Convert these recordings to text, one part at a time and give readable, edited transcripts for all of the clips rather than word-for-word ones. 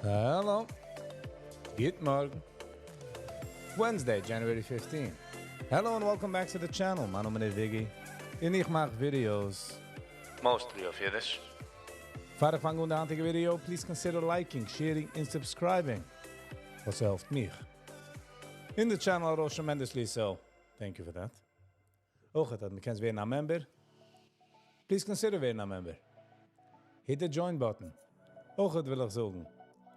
Hello. גוט מארגן. Wednesday, January 15. Hello and welcome back to the channel. מיין נאמען איז Viggy. און איך מאך videos. Mostly אויף אידיש. פאר איך פאנג אן די היינטיגע video, please consider liking, sharing און subscribing. וואס העלפט מיך. און די channel ארויס tremendously, so thank you for that. אויך אז מען קען ווערן א member. Please consider ווערן א member. Hit the join button. אויך וויל איך זאגן,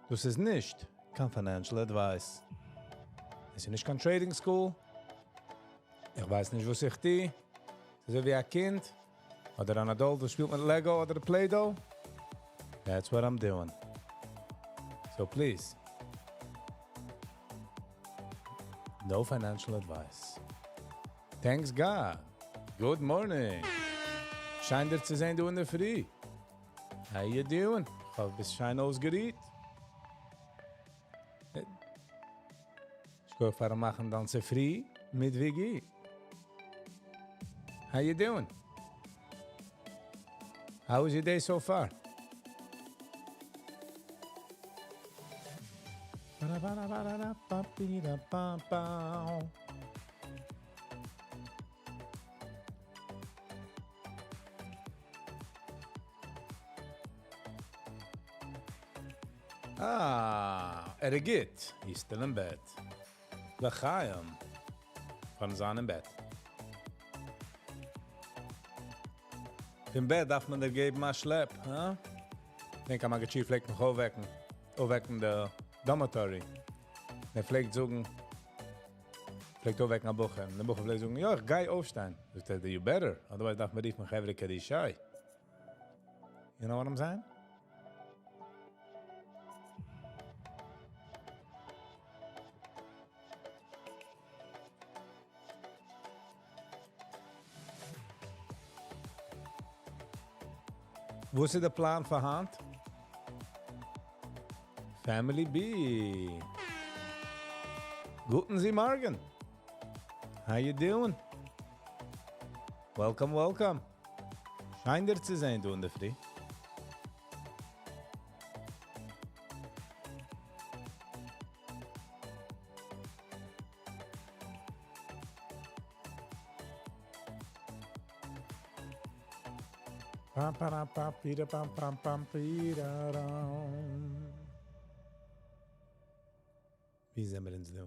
דאס איז נישט קיין financial advice. עס איז נישט קיין trading school. איך ווייס נישט וואס איך טו. אזוי ווי א קינד אדער אן adult וואס שפילט מיט Lego אדער Play-Doh. That's what I'm doing. So please. No financial advice. Thanks God. Good morning. שיין דיר צו זען דא אין דער פרי. How you doing? איך האף ביסט שיין אויסגערוהט. שכוח פארן מאכן דיין צופרי מיט Viggy. How you doing? How was your day so far? אה, ער איז גוט. He's still in bed. לחיים. פארן זיין אין בעט. פון בעט דארף מען דיר געבן א שלעפ, הא? כ'דענק א מגיד שיעור פלעגט מיך אויפוועקן, אויפוועקן די dormitory. ער פלעגט זאגן, פלעגט אויפוועקן א בחור, און דער בחור פלעגט זאגן, יא, איך גיי אויפשטיין. זאגט ער, you better, otherwise דארף מען רופן חברה קדישא. You know what I'm saying? וואס איז די פלאן פאר היינט? Family B. גוטן זי מארגן. How you doing? Welcome, welcome. שיין דיר צו זען דא אינדערפרי. פאם פאראם פאם פירא פאם פאם פאם פירא ראם. ווי זעמיר אונז דא?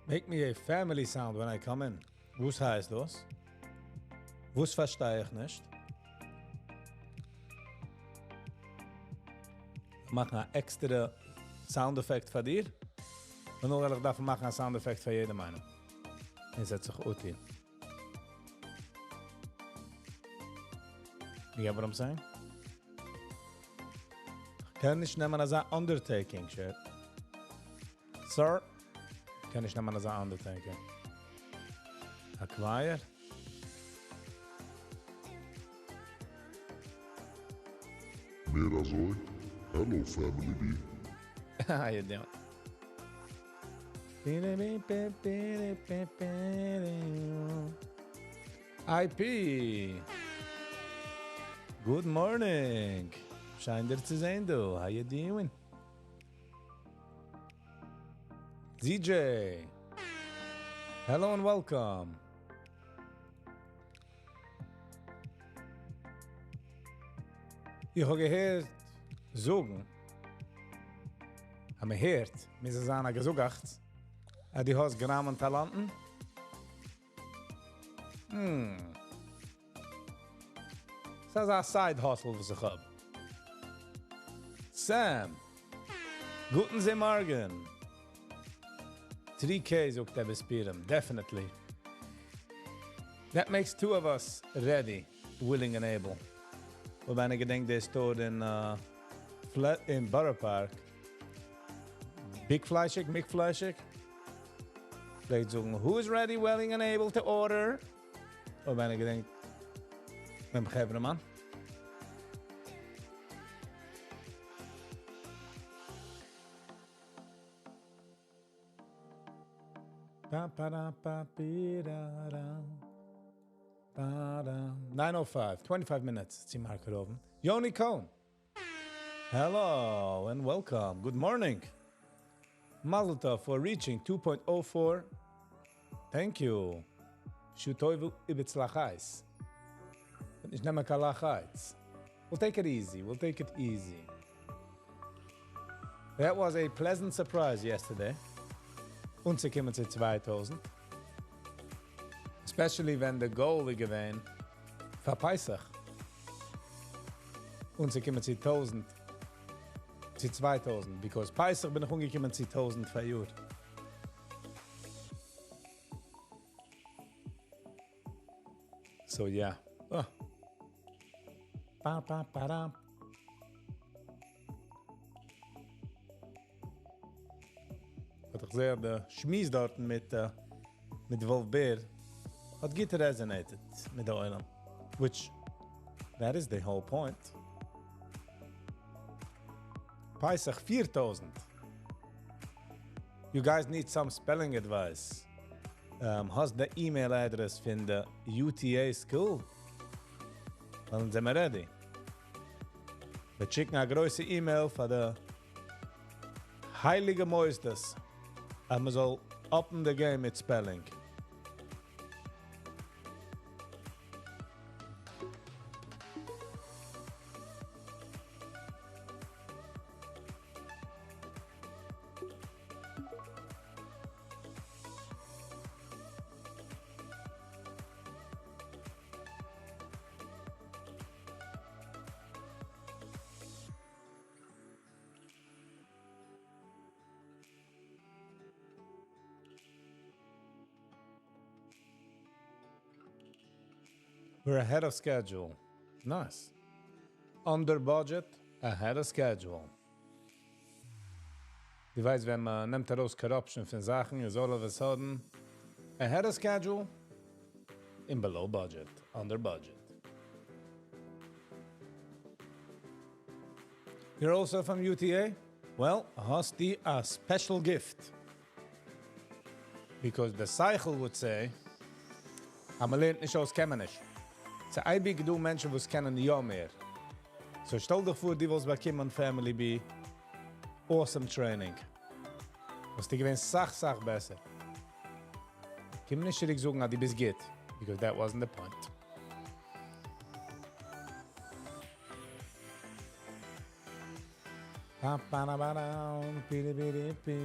Make me a family sound when I come in. וואס הייסט דאס? וואס פארשטיי איך נישט? איך מאך א עקסטערע sound effect פאר דיר. און נאך וועל איך דארפן מאכן א sound effect פאר יעדעם איינעם. עס האט זיך אויטין. You get what I'm saying? איך קען נישט נעמען אזא undertaking, shit. Sir, איך קען נישט נעמען אזא undertaking. א choir? מער אזוי? Hello Family B. How you doing? IP. Good morning. שיין דיר צו זען דא. How you doing? ZJ. Hello and welcome. איך האב געהערט זאגן, אז מען הערט, מוז עס זיין א געזאגאכץ, אז דו האסט גראמען טאלאנטן. Hmm. ס'איז א side hustle וואס איך האב. Sam. גוטן זי מארגן. 3K זאגט ער בספירם. Definitely. That makes two of us ready, willing and able. ווען איינער געדענקט די store אין אין Borough Park. Big Fleischig, Mick Fleischig. פלעגט זאגן, who is ready, willing and able to order? אויב איינער געדענקט דעם חברה'מאן. פא פא דא פא פי דא דא פא דא. 9:05, 25 minutes צו market open. Yoni Cohn. Hello and welcome. Good morning. Mazel tov for reaching 2.04. Thank you. שטויבל איבעצלachais. נישט נעמען קיין לחץ. We'll take it easy. We'll take it easy. That was a pleasant surprise yesterday. אנצוקומען צו 2000. Especially when the goal איז געווען פאר פסח. אנצוקומען צו 1000, צו 2000, because פסח בין איך אנגעקומען צו 1000 פאר יאר. So yeah. Oh. Pa, pa, pa, da. האט איך זעהר די שמועס דארטן מיט, מיט Wolf Bear האט גוט resonated מיט די עולם. Which, that is the whole point. פסח 4000. You guys need some spelling advice. האסט די email address פון די UTA school? דאן זענען מיר ready. מיר שיקן א גרויסע email פאר די הייליגע מוסדות. אז מען זאל up'ן the game מיט spelling. We're ahead of schedule. Nice. Under budget, ahead of schedule. דו ווייסט, ווען מען נעמט ארויס corruption פון זאכן, איז all of a sudden ahead of schedule and below budget, under budget. You're also from UTA? Well, האסטו a special gift. Because the שכל would say, אז מען לערנט נישט אויס קען מען נישט. ס'איז אייביג דא מענטשן, וואס קענען יא מער. So שטעל דיך פאר, דו וואלסט באקומען Family Bee awesome training. וואלסטו געווען סאך, סאך בעסער. קום נישט צוריק זאגן, אז דו ביסט גוט, because that wasn't the point. Pa, pa, da, ba, da, pi, di, bi, di, pi.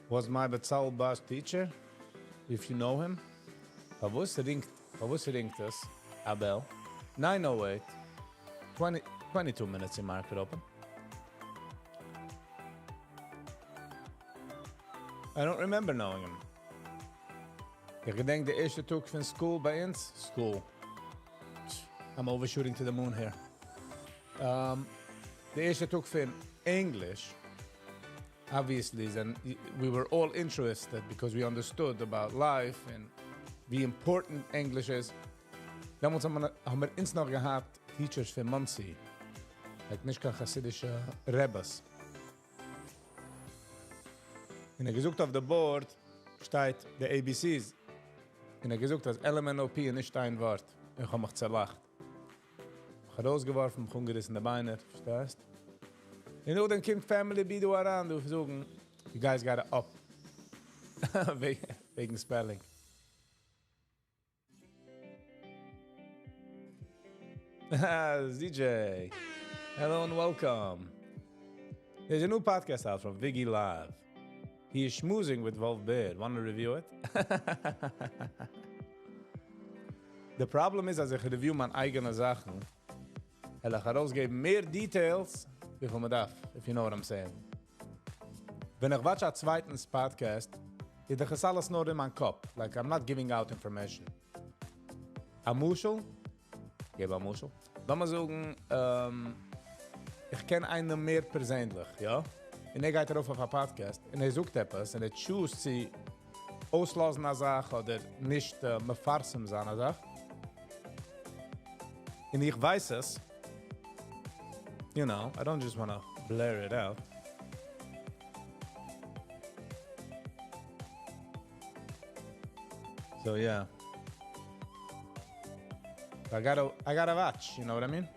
Was my Bezalel Bas teacher, if you know him. פארוואס ringt, פארוואס ringt עס? A bell. 9:08. 20, 22 minutes in market open. I don't remember knowing him. איך געדענק די ערשטע טאג פון school ביי אונז. School. I'm overshooting to the moon here. די ערשטע טאג פון English, obviously, and we were all interested because we understood about life and wie important English is. דעמאלטס האבן מיר אונז נאך געהאט teachers פון Monsey. Like נישט קיין חסידישע רעבעס. און ער געזאגט אויף די board שטייט די ABCs. און ער געזאגט אז LMNOP איז נישט איין ווארט. איך האב מיך צעלאכט. איך האב ארויסגעווארפן, מיך אנגעריסן די ביינער, פארשטייסט? און נאכדעם קומט Family Bee דא אריין, דא זאגן, you guys gotta up. וועגן spelling. ZJ, hello and welcome. There's a new podcast out from Viggy Live. He is schmoozing with Wolf Bear. Want to review it? The problem is, אז איך review מיין אייגענע זאכן, וועל איך ארויסגעבן מער details, וויפיל מען דארף, if you know what I'm saying. ווען איך watch א צווייטנס podcast, איז דאך עס אלעס נאר אין מיין קאפ. Like, I'm not giving out information. א משל, געב א משל. לאמיר זאגן, איך קען איינעם מער פערזענליך, יא? און ער גייט ארויף אויף א podcast און ער זאגט עפעס און ער choose צו אויסלאזן א זאך אדער נישט מפרסם זיין א זאך. און איך ווייס עס. I don't just want to blur it out. So yeah. I gotta watch, you know what I mean?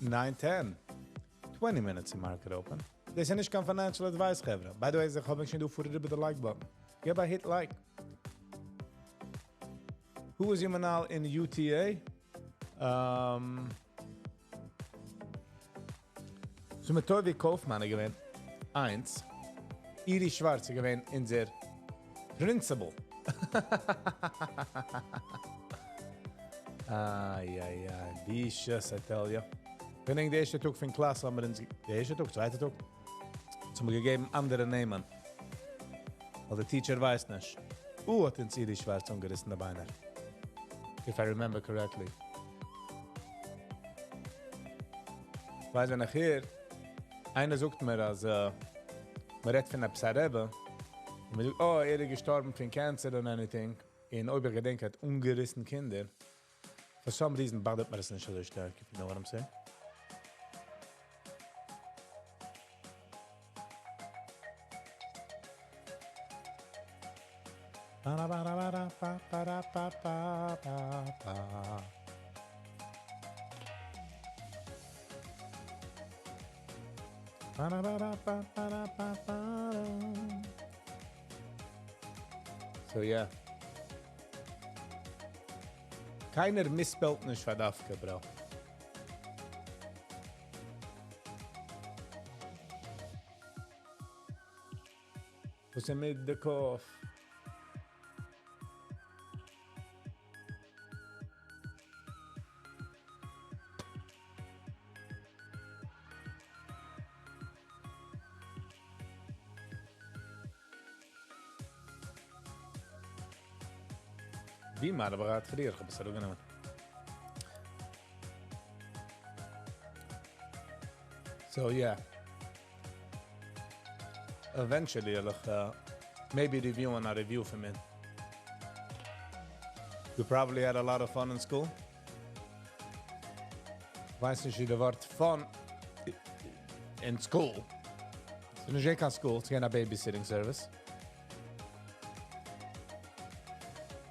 9:10. 20 minutes in market open. דאס איז נישט קיין financial advice, חברה. By the way, איך האב שוין דא פאר די like button. געב א hit like. Who was your מנהל in UTA? So מיט Toby Kaufman געווען איינס. Iri Schwarz געווען אונזער principal. Ai, ai, ai, vicious, I tell you. ווען איך די ערשטע טאג פון class האבן מיר אונז די ערשטע טאג, צווייטע טאג, האבן מיר געגעבן אנדערע נעמען. ווייל דער teacher ווייסט נישט. האט אונז Iri Schwarz אנגעריסן די ביינער. If I remember correctly. ווייסט, ווען איך הער, איינער זאגט מיר, אז מען רעדט פון עפעס א רבי, און מען זאגט, oh, ער איז געשטארבן פון cancer or anything, און אויב איך געדענק, האט אנגעריסן קינדער. For some reason bother ט מיר עס נישט אזוי שטארק, if you know what I'm saying. Ba-da-ba-da-ba-da-ba-ba-da-ba-ba-ba-ba. Ba-da-ba-da-ba-ba-da-ba-ba-da. So yeah. קיינער misspell ט נישט פאר דווקא, bro. וואס איז מיט די קאפ? ווי מאל אבער האט פריער, איך האב עס אראפגענומען. So yeah. Eventually, I'll maybe review on a review for me. You probably had a lot of fun in school. ווייס נישט, ווי דער ווארט fun in school. ס'איז נישט קיין school, ס'איז א babysitting service.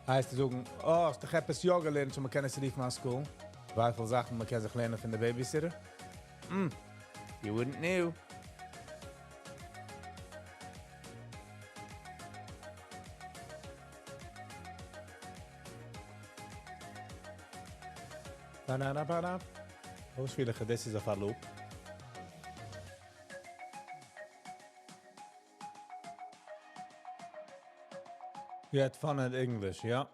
הייסט צו זאגן, oh, האסט דאך עפעס יא געלערנט, so מען קען עס רופן אין school. וויפיל זאכן מען קען זיך לערנען פון דער babysitter. You wouldn't know. Ba-na-na-ba-na. וואס וויל איך, דאס איז א loop. You had fun at English, yeah?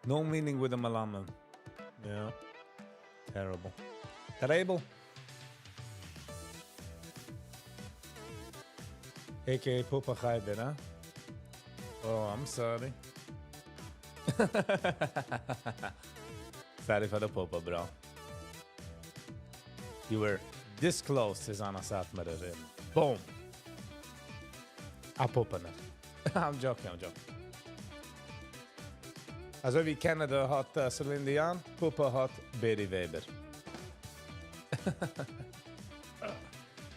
No meaning with the מלמד. Yeah. Terrible. Terrible. AKA Pupa Chayder, huh? Oh, I'm sorry. Sorry for the Pupa, bro. You were this close to זיין א סאטמארער. Boom. א פאפענער. I'm joking, I'm joking. אזוי ווי Canada האט Celine Dion, Pupa האט Beri Weber.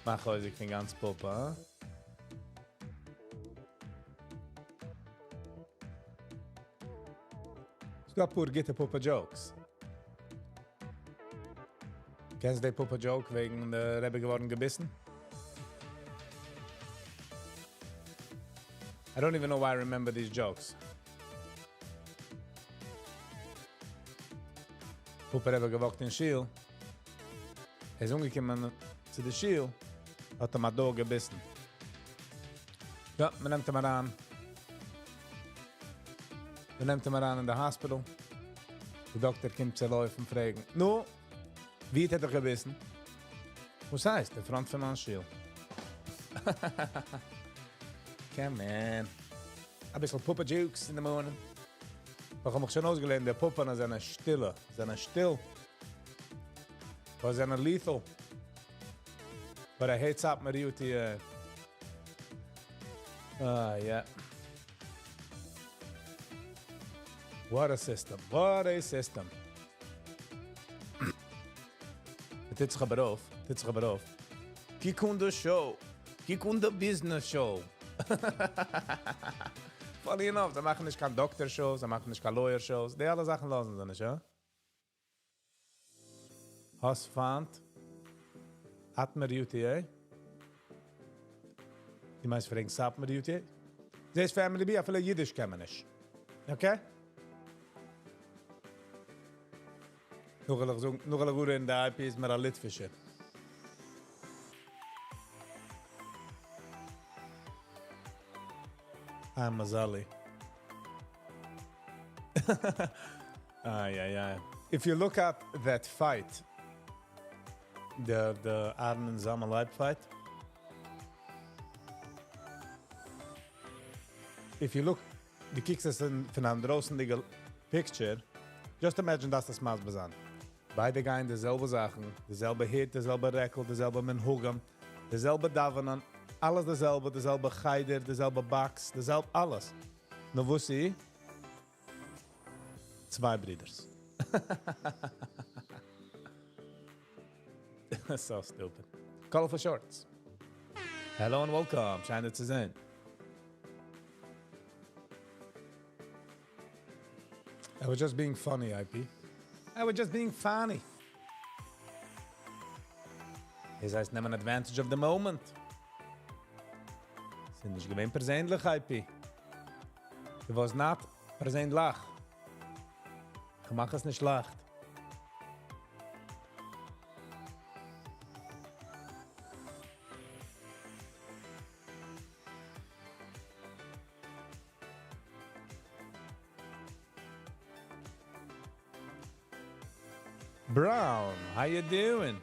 מאך חוזק פון גאנץ Pupa, huh? ס'דא א פאר גוטע Pupa jokes. קענסט די Pupa joke וועגן דער רבי געווארן געביסן? I don't even know why I remember these jokes. פאפא רבי געוואקט אין שול. ער איז אנגעקומען צו די שול, האט אים א dog געביסן. יא, מען נעמט אים אריין. מען נעמט אים אריין אין די hospital. די דאקטער קומט צו לויפן פרעגן, נו, ווי האט ער דיך געביסן? וואס הייסט? אין front פון מיין שול. Come on. אביסל פאפא jokes in the morning. איך האב מיך שוין אויסגעלערנט, די פאפא'נער זענען שטילע, זענען שטיל. אבער זענען lethal. But I hate Satmar UTA. Ah, yeah. What a system. What a system. טוט זיך אבער אויף. טוט זיך אבער אויף. קוק אן די show. קוק אן די business show. Funny enough, זיי מאכן נישט קיין doctor shows, זיי מאכן נישט קיין lawyer shows. די אלע זאכן לאזן זיי נישט, יא? האסט פיינט? סאטמאר UTA? דו מיינסט פרעגן סאטמאר UTA? זעסט Family B, אפילו אידיש קען מען נישט. Okay? נאך וועל איך זאגן, נאך וועל איך גאר אין די IP איז מיר א ליטווישער. I'm a Zali. Ay, ay, ay. If you look at that fight, the Aaron and Zalman Leib fight, if you look, דו קוקסט עס אין, פון א דרויסנדיגע picture, just imagine דאס דאס מסביר זיין. ביידע גייען די זעלבע זאכן, די זעלבע הוט, די זעלבע רעקל, די זעלבע מנהגים, די זעלבע דאווענען, אלעס די זעלבע, די זעלבע חדר, די זעלבע box, די זעלבע אלעס. נאר וואס איז? צוויי ברידערס. That's so stupid. Colorful shorts. Hello and welcome. שיין צו זען. I was just being funny, IP. I was just being funny. עס הייסט נעמען advantage of the moment. ס'איז נישט געווען פערזענליך, IP. It was not פערזענליך. איך מאך עס נישט לייכט. Brown, how you doing?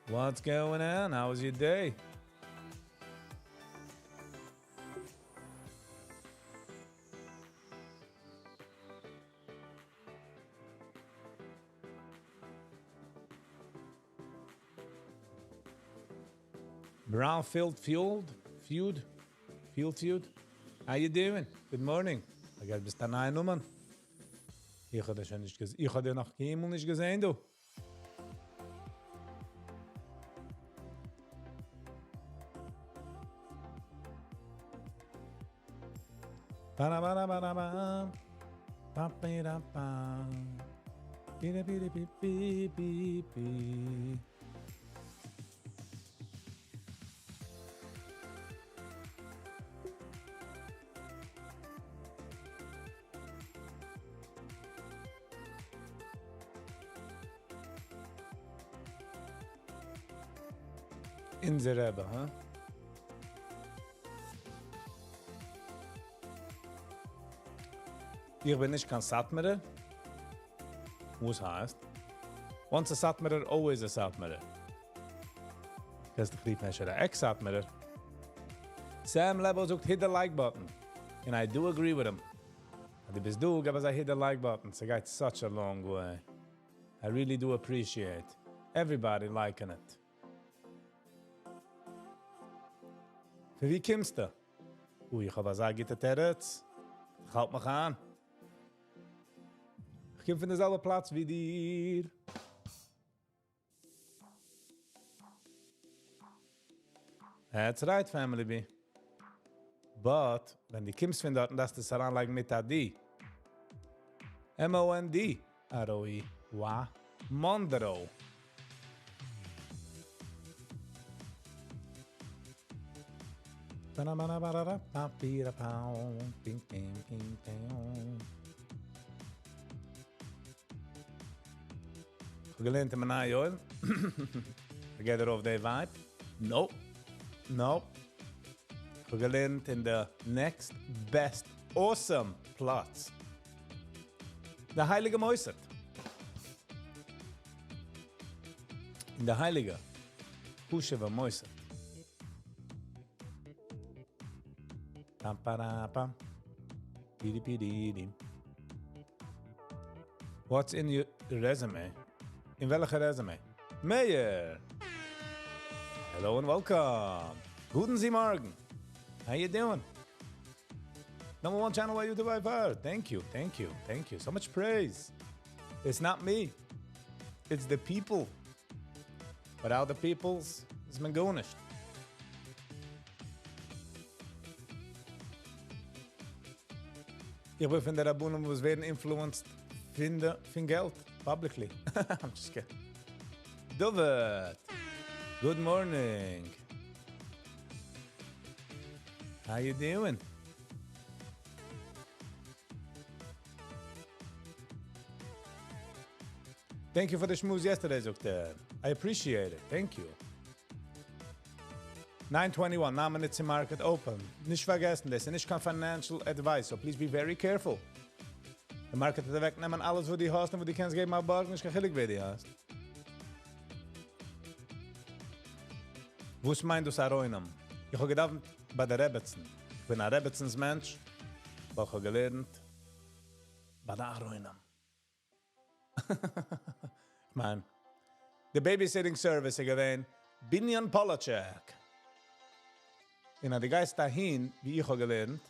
What's going on? How was your day? Brownfield Fueled? Feud? Field Feud? How you doing? Good morning. איך ביסט א נייע נאמען. איך האב דאס שוין נישט געזען. איך האב דיר נאך קיינמאל נישט געזען, דו. Ba ba ba ba ba. Ba ba da ba. Bi da bi da bi bi bi bi. אונזער רבי, huh? איך בין נישט קיין סאטמארער. וואס הייסט? Once a Satmarer, always a Satmarer. דאס איז דער ex-Satmarer. Sam Lebo זאגט, hit the like button. And I do agree with him. אז דו ביסט דא, גיב אזא hit the like button. ס'גייט such a long way. I really do appreciate everybody liking it. פון ווי קומסטו? אוי, איך האב אזא גוטע תירוץ. איך האלט מיך אן. איך קום פון די זעלבע פלאץ ווי דיר. That's right, Family B. But, ווען דו קומסט פון דארט, דארפסטו עס אריינלייגן מיט א D. M-O-N-D. R-O-E. Wa. Mondro. כ'האב געלערנט אין בני יואל. גייט ארויף די vibe? Nope. Nope. כ'האב געלערנט אין the next best awesome פלאץ. די הייליגע מוסד. אין די הייליגע חשוב'ע מוסד. פאם פארא פאם. פידי פידי דים. What's in your resume? אין וועלכע resume? Mayor! Hello and welcome. גוטן מארגן. How you doing? Number one channel by YouTube by far. Thank you, thank you, thank you. So much praise. It's not me. It's the people. Without the peoples, איז מען גארנישט. איך בין פון די רבנים וואס ווערן influenced פון, די, פון געלט, publicly. I'm just kidding. David, good morning. How you doing? Thank you for the schmooze yesterday, זאגט ער. I appreciate it. Thank you. 921, 9 minutes in market open. נישט פארגעסן, דאס איז נישט קיין financial advice, so please be very careful. The market וועט אוועקנעמען אלעס, וואס דו האסט און וואס דו קענסט געבן א בארג, נישט קיין חילוק ווער דו האסט. וואס מיינט דאס אהרונים? איך האב געדאוונט ביי די רעבעצן. איך בין א רעבעצנס מענטש, אבער איך האב געלערנט ביי די אהרונים. איך מיין, the babysitting service איז געווען בנין פאלאטשעק. און אז דו גייסט אהין, וואו איך האב געלערנט,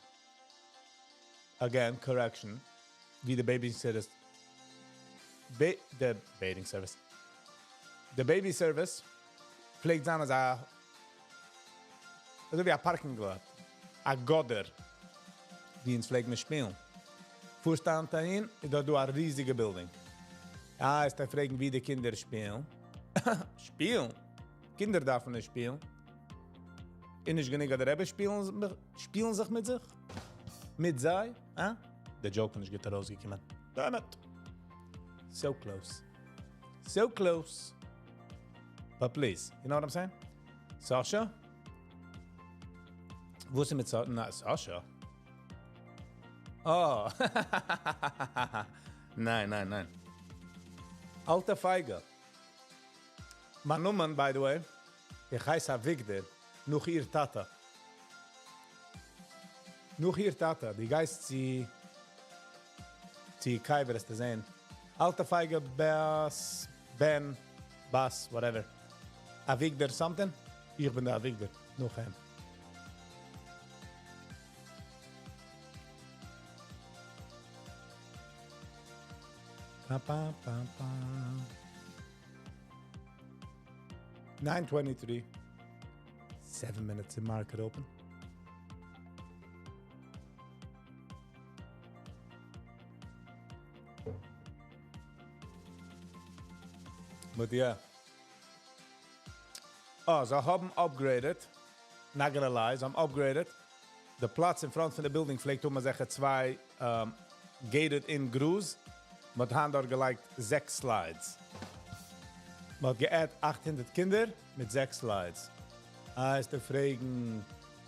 again, correction, ווי the babysitters, ba the bathing service, the baby service פלעגט זיין אזא, אזוי ווי א parking lot, א גאדער, וואו אונז פלעגן מיר שפילן. פארסט אהין, איז דארט דא א ריזיגע building. אה, וועסטו פרעגן, וואו די קינדער שפילן. שפילן? קינדער דארפן נישט שפילן. און נישט גענוג, די רבי שפילן, שפילן זיך מיט זיך? מיט זיי? אה? דער joke איז נישט גוט ארויסגעקומען. Damn it. So close. So close. But please, you know what I'm saying? Sasha? וואס איז מיט Sasha? נא, Sasha? Oh. ניין, ניין, ניין. אלטע פייגא. מיין נאמען, by the way, איך הייס אביגדור, נאך איר טאטע. נאך איר טאטע, דו גייסט צו, צו קבר וועסטו זען. אלטע פייגא, באס, בן, באס, whatever. אביגדור something. איך בין דער אביגדור, נאך אים. Pa, pa, pa, pa. 9.23. 7 minutes in market open. But yeah. Oh, זיי האבן upgraded. Not gonna lie, זיי האבן upgraded. The פלאץ in front פון די building פלעגט האבן זעכער צוויי gated in גראז. מ'האט היינט דארט געלייגט זעקס slides. מ'האט גע add 800 קינדער מיט זעקס slides. אה, וועסטו פרעגן,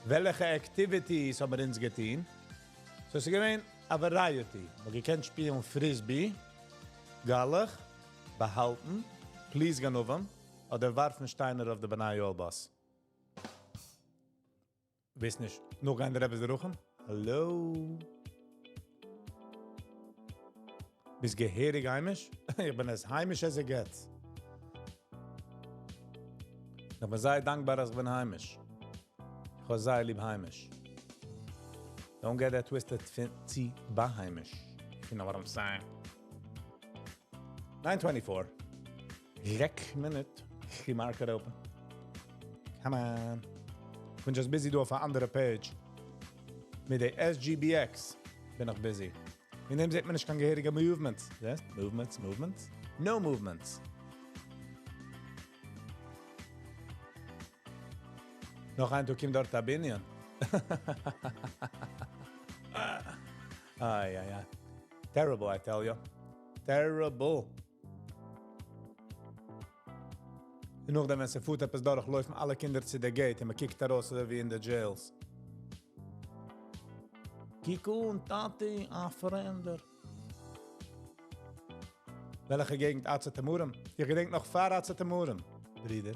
וועלכע activities האבן מיר אונז געטון? So ס'איז געווען א variety. מ'האט געקענט שפילן frisbee, גלח, באהאלטן, police גנבים, אדער ווארפן שטיינער אויף די בני יואל bus. ווייסט נישט, נאכגיין די רבי'ס דרכים? Hello? ביסט געהעריג היימיש? איך בין as היימיש as it gets. איך בין זייער דאנקבאר, אז איך בין היימיש. איך האב זייער ליב היימיש. Don't get that twisted צו בהיימיש. You know what I'm saying. 924. 6 מינוט. The market open. Come on. איך בין just busy דא אויף אן אנדערע page. מיט די SGBX בין איך busy. אין דעם זעט מען נישט קיין געהעריגע movements. זעסט? Movements, movements. No movements. נאך איין טאג קומט דארט א בנין. איי איי איי. Terrible, I tell you. Terrible. און נאכדעם ווען ס'פארט עפעס דורך לויפן אלע קינדער צו די gate און מ'קוקט ארויס אזוי ווי אין די jails. קוק אן, טאטי, א פרעמדער. וועלכע געגנט עצי תמרים? איך געדענק נאך פאר עצי תמרים, ברודער.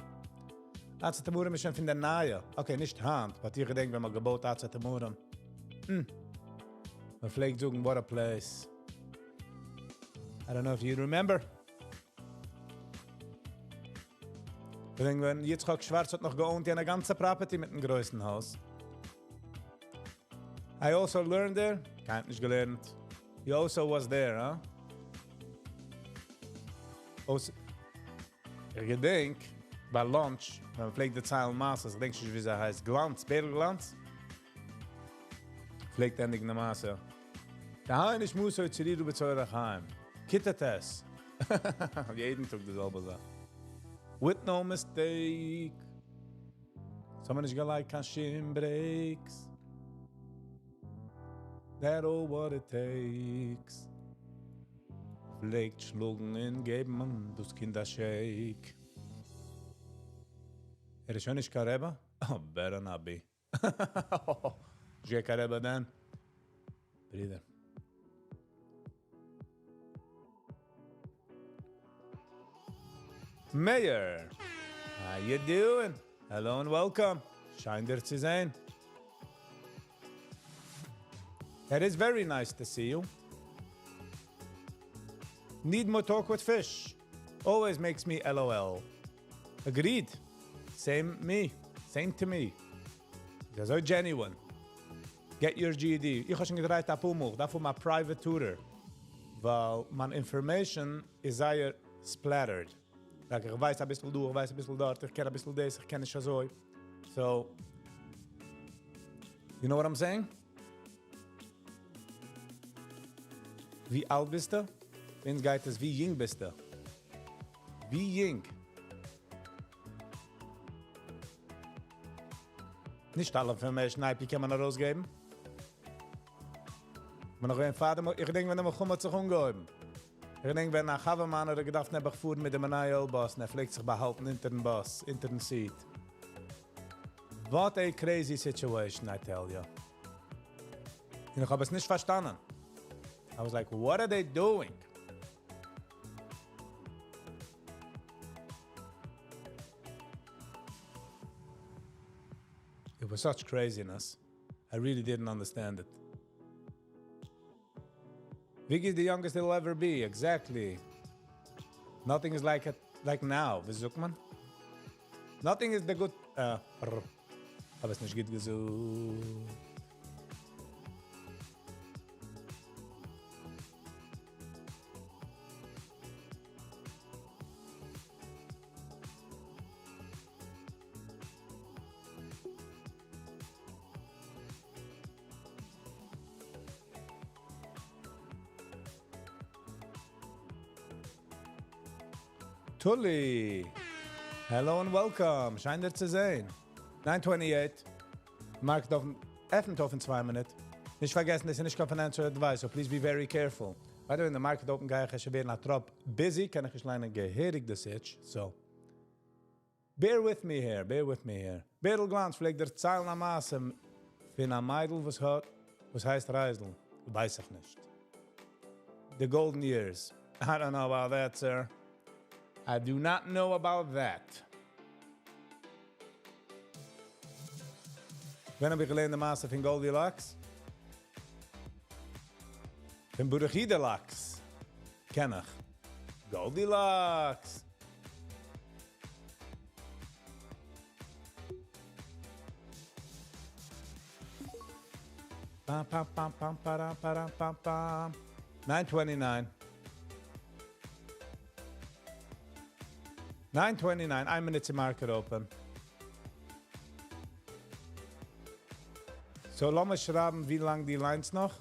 עצי תמרים איז שוין פון די נייע. Okay, נישט היינט, but איך געדענק ווען מ'האט געבויט עצי תמרים. מ'פלעגט זאגן, what a place. I don't know if you remember. געדענק ווען יצחק שווארץ האט נאך גע own ט יענע גאנצע property מיטן גרויסן הויז. I also learned there. קיינער נישט געלערנט. He also was there, huh? אויס איך געדענק ביי lunch, ווען מ'פלעגט דערציילן מעשיות, איך געדענק נישט ווי זי הייסט, גלאנץ, בערל גלאנץ? פלעגט ענדיגן די מעשה. תהא נשמתו צרורה בצרור החיים. כיתה ט'. יעדן טאג די זעלבע זאך. With no mistake. ס'האבן נישט געלייגט קיין שום brakes. That all what it takes. פלעגט שלאגן און געבן דאס קינד א shake. ער איז שוין נישט קיין רבי? Oh, better not be. נישט קיין רבי דען? ברודער. Mayor, how you doing? Hello and welcome. שיין דיר צו זען. It is very nice to see you. Need more talk with fish. Always makes me LOL. Agreed. Same me. Same to me. אזוי genuine. Get your GED. איך האב שוין געטרייט א פאר מאל. דארף מיין private tutor. ווייל מיין information איז זייער splattered. Like, איך ווייס א ביסל דא, איך ווייס א ביסל דארט, איך קען א ביסל דאס, איך קען נישט אזוי. So, you know what I'm saying? ווי אלט ביסטו? ווען גייט עס, ווי יונג ביסטו? ווי יונג? נישט אלע information IP קען מען ארויסגעבן. מען נאך ווען פאר דעם, איך געדענק ווען דער מלחמה האט זיך אנגעהויבן. איך געדענק ווען א חבר מיינער האט געדארפט נעבעך פארן מיט דעם מנהל bus, און ער פלעגט זיך באהאלטן אונטערן bus, אונטערן seat. What a crazy situation, I tell you. און איך האב עס נישט פארשטאנען. I was like, what are they doing? It was such craziness. I really didn't understand it. Vicky is the youngest it'll ever be. Exactly. Nothing is like it, like now. ווי זאגט מען? Nothing is the good... האב עס נישט גוט געזאגט. Tully, hello and welcome. שיין דיר צו זען. 9:28. Market open, עפנט אויף אין 2 מינוט. נישט פארגעסן, דאס איז נישט קיין financial advice, so please be very careful. By the way, in the market open גיי איך שוין ווערן א טראפ busy, קען איך נישט ליינען געהעריג די סיטש, so bear with me here, bear with me here. בערל גלאנץ פלעגט דערציילן א מעשה פון א מיידל וואס האט, וואס הייסט רייזל, ווייס איך נישט. The golden years. I don't know about that, sir. I do not know about that. ווען האב איך געלערנט די מעשה פון Goldilocks? פון Burachidalocks. קען איך. Goldilocks. Pam, pam, pam, pam, param, param, pam, pam. 9:29. 9:29, איין מינוט צו market open. So, לאמיר שרייבן, ווי לאנג די lines נאך?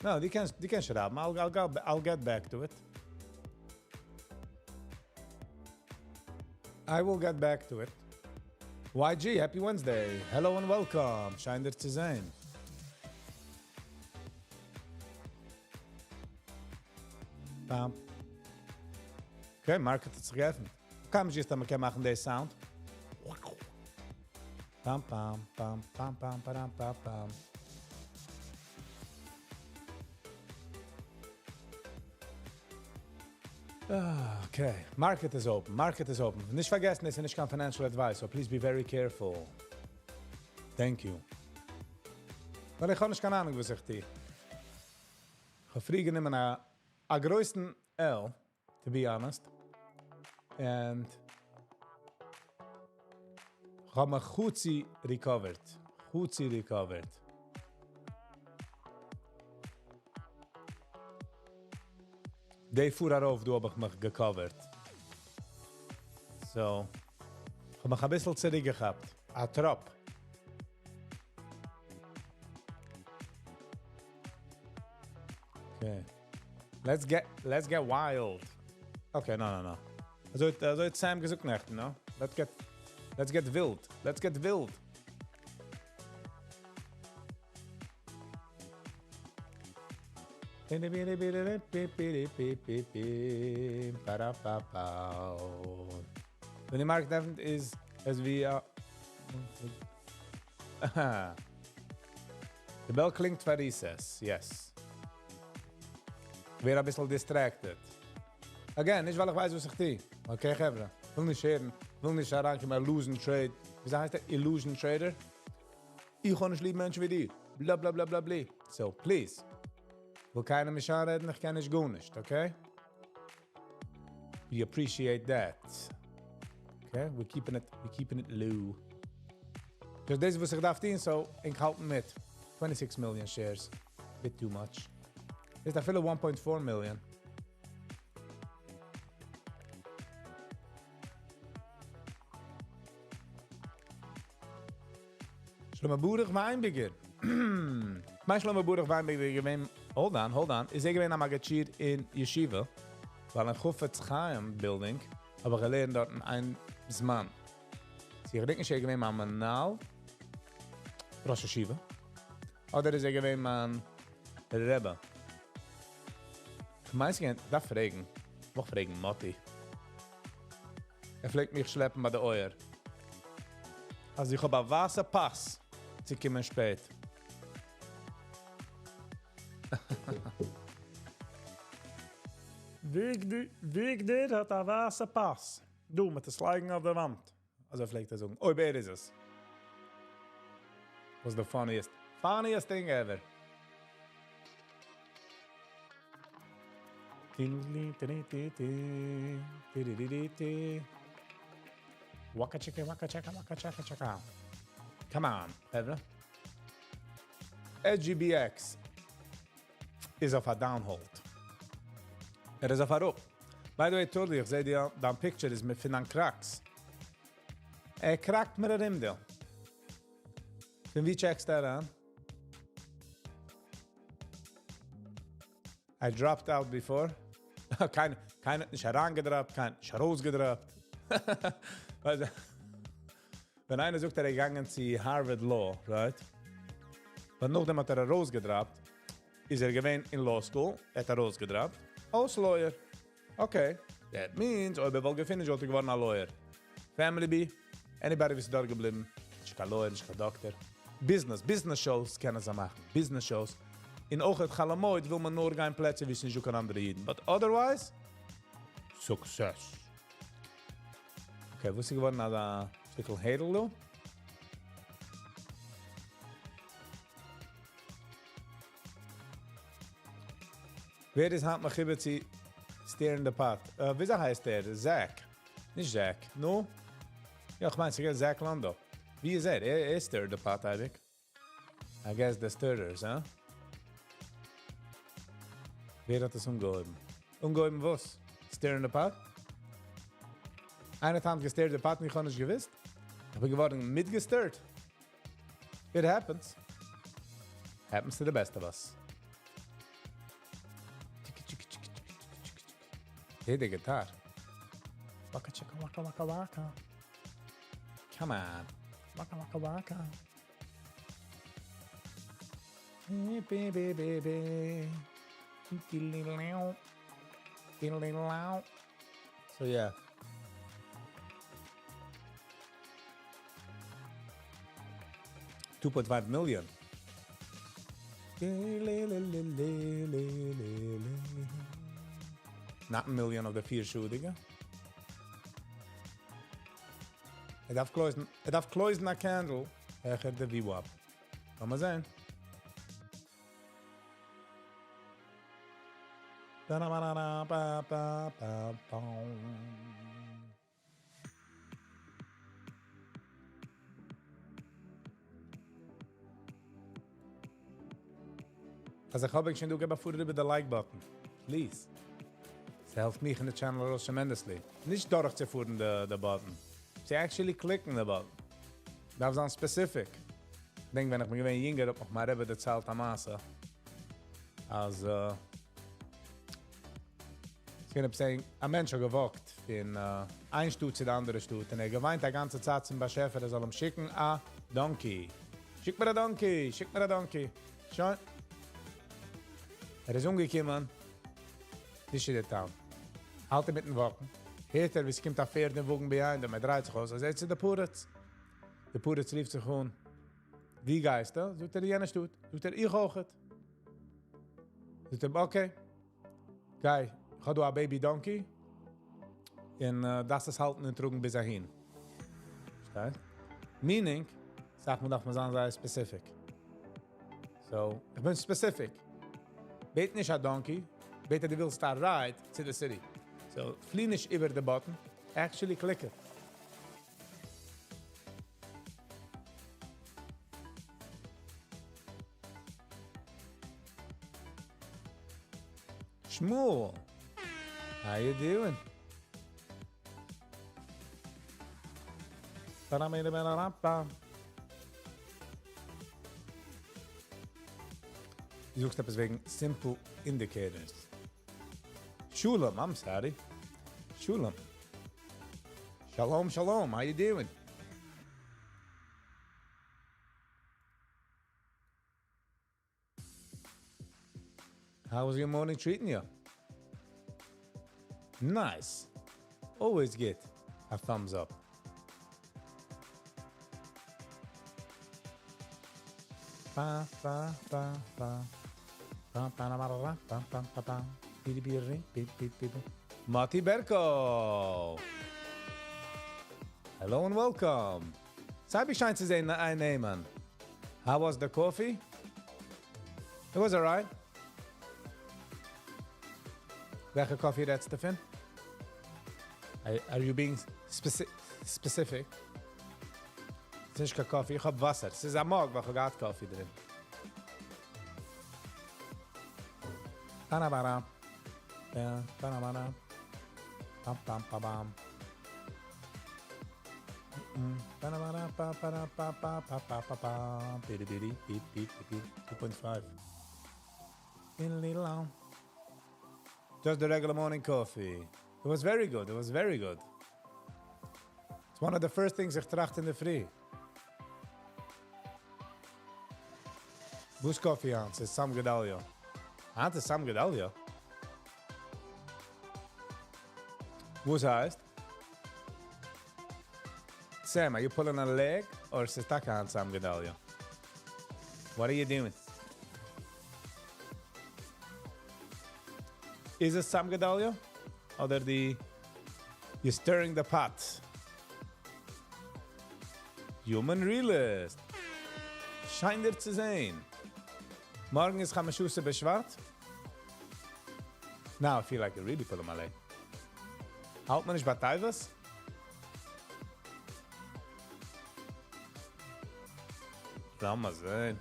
No, די קענסט שרייבן. I'll get back to it. I will get back to it. YG, happy Wednesday. Hello and welcome. שיין דיר צו זען. Bam. Okay, market האט זיך געעפנט. קען מען just מ'קען מאכן די sound. Pam pam pam pam pam pam pam pam. Ah, okay, market is open, market is open. נישט פארגעסן, עס איז נישט קיין financial advice, so please be very careful. Thank you. ווייל איך האב נישט קיין אהנונג וואס איך טו. איך האב פריער גענומען א א גרויסן L, to be honest. And איך האב מיך חצי recovered. חצי recovered. די פאר ארויף דא האב איך מיך גע-cover ט. So, איך האב מיך א ביסל צוריקגעכאפט. א טראפ. Okay. Let's get wild. Okay, no, no, no. אזוי, אזוי האט Sam געזאגט נעכטן, no? Let's get ווילד. Let's get ווילד. ווען די market עפנט איז עס ווי א די bell קלינגט פאר recess, yes. ווער א ביסל distracted. Again, נישט ווייל איך ווייס וואס איך טו. Okay, חברה. וויל נישט הערן, וויל נישט אריינקומען, illusion trade. ווי הייסט ער? Illusion trader? איך האב נישט ליב מענטשן ווי דיר. Bla bla bla bla bla. So, please. וויל קיינער מיך אנרעדן, איך קען נישט גארנישט, okay? We appreciate that. Okay, we're keeping it low. דאס איז וואס איך דארף טון, so איך האלט מיט. 26 million shares. Bit too much. איז אפילו 1.4 million. שלמה ברוך וויינבערגער. מיין שלמה ברוך וויינבערגער געווען, hold on, hold on, איז ער געווען א מגיד שיעור אין ישיבה, ווייל אין חפץ חיים building, האב איך געלערנט דארט אין זמן. איך געדענק נישט, ער געווען מיין מנהל, ראש ישיבה, אדער איז ער געווען מיין רבי. איך מיין, איך דארף פרעגן, איך מוז פרעגן מאטי. ער פלעגט מיך שלעפן ביי די אויער. אז איך האב א ווייסע פאס צו קומען שפעט. וויגדער האט א ווייסע פאס. דו מיט דאס לייגן אויף דער וואנט. אזוי פלעגט ער זאגן. אוי, ווער איז עס? Was the funniest, funniest thing ever. Waka chicka, waka chaka, waka chaka chaka. Come on, חברה. SGBX איז אויף א downhold. ער איז אויף אראפ. By the way, Tuli, איך זע דיר, דיין picture איז מיט פון Cracks. ער crack ט מיר ארום דא. פון ווי check סטו אריין? I dropped out before. קיין, קיינער האט נישט אריינגע drop ט, קיינער נישט ארויסגע drop ט. ווייסטו, ווען איינער זאגט, ער איז געגאנגען צו Harvard Law, right? אבער נאכדעם האט ער ארויסגע drop ט, איז ער געווען אין law school, ער האט ארויסגע drop ט, אויס lawyer. Okay, that means, אויב ער וואלט גע finish ט, וואלט ער געווארן א lawyer. Family B, anybody וואס איז דארט געבליבן, נישט קיין lawyer, נישט קיין דאקטער. Business, business shows קענען זיי מאכן, business shows. און אויך אויף חול המועד וויל מען נאר גיין פלעצער, וואו עס נישט דא קיין אנדערע אידן. But otherwise, success. Okay, וואס איז געווארן אזא שטיקל היידל דא? ווער איז היינט מחויב צו stir ן the pot? ווי הייסט ער? Zach. נישט Zach. No? יא, איך מיין, ס'איז Zach Lando. ווי איז ער? ער stir the pot, אייביג. I guess the stirrers, huh? ווער האט עס אנגעהויבן? אנגעהויבן וואס? Stir the pot? איינער האט גע stir ט the pot און איך האב נישט געוואוסט. איך בין געווארן מיטגע stir ט. It happens. Happens to the best of us. Hey, the guitar. Waka chicka waka waka waka. Come on. Waka waka waka. Bi, bi, bi, bi. Diddle-diddle-ow. Diddle-diddle-ow. So yeah. 2.5 million. Not million of the פיר שעה'דיגע. ער דארף close ן, ער דארף close ן א candle העכער די VWAP. לאמיר זען. Ba-da-ba-da-da-ba-ba-ba-bum. אז איך האב שוין דא געבן פאר איבער די like button. Please. עס העלפט מיך אין די channel ארויס tremendously. נישט דורכצופארן די, די button. צו actually click ן די button. דארף זיין specific. איך דענק, ווען איך בין געווען יונגער, האט מיך מיין רבי דערציילט א מעשה. אז, איך קען זאגן, א מענטש האט גע walk ט פון איין שטאט צו די אנדערע שטאט און ער געוויינט די גאנצע צייט צום באשעפער, ער זאל אים שיקן א donkey. שיק מיר א donkey, שיק מיר א donkey. שוין. ער איז אנגעקומען. נישט אין די town. האלט ער מיטן walk ן. הערט ער, ווי עס קומט א פערד און וואגן behind אים. ער דרייט זיך אויס. ער זעט, ס'איז דער פריץ. דער פריץ רופט זיך אן. וואו גייסטו? זאגט ער, יענע שטאט. זאגט ער, איך אויך. זאגט ער, okay. גיי, איך האב דא א baby donkey. און דאס איז האלטן און טראגן ביז אהין. פארשטייסט? Meaning, זאגט מען, דארף מען זיין זייער specific. So, איך בין specific. בעט נישט א donkey, בעט דו ווילסט א ride to the city. So, פלי נישט איבער די button, actually click it. Shmuel, how you doing? Ba-da-ba-da-ba-da-ba. דו זאגסט עפעס וועגן simple indicators. Shulam, I'm sorry. Shulam. Shalom, shalom. How you doing? How was your morning treating you? Nice. Always get a thumbs up. Ba, ba, ba, ba. Ba, ba, ba, ba, ba, ba, ba, ba. Bi, bi, ri, bi, bi, bi, bi. Mati Berko! Hello and welcome. ס'איז שיין צו זען איינעם. How was the coffee? It was alright. וועלכע coffee רעדסטו פון? Are you being specific? עס איז נישט קיין coffee, איך האב וואסער. עס איז א mug, ווייל איך האב געהאט coffee דרין. Ba-da-ba-da. Ba-da-ba-da. Bam, bam, bam, bam. Ba-da-ba-da, ba-ba-da, ba-ba, ba-ba, ba-ba. Bidi-bidi, beep, beep, beep, beep. 2.5. Little Just the regular morning coffee. It was very good. It was very good. It's one of the first things איך טראכט אין דער פרי. וואס coffee היינט? ס'איז Sam Gedalia. היינט איז Sam Gedalia. וואס הייסט? Sam, are you pulling a leg or is it טאקע היינט Sam Gedalia? What are you doing? Is it Sam Gedalia? אדער די you're stirring the pot? Human realist. שיין דיר צו זען. מארגן איז חמשה עשר בשבט. Now I feel like I really pulling my leg. האלט מען נישט ביי טבת? לאמיר זען.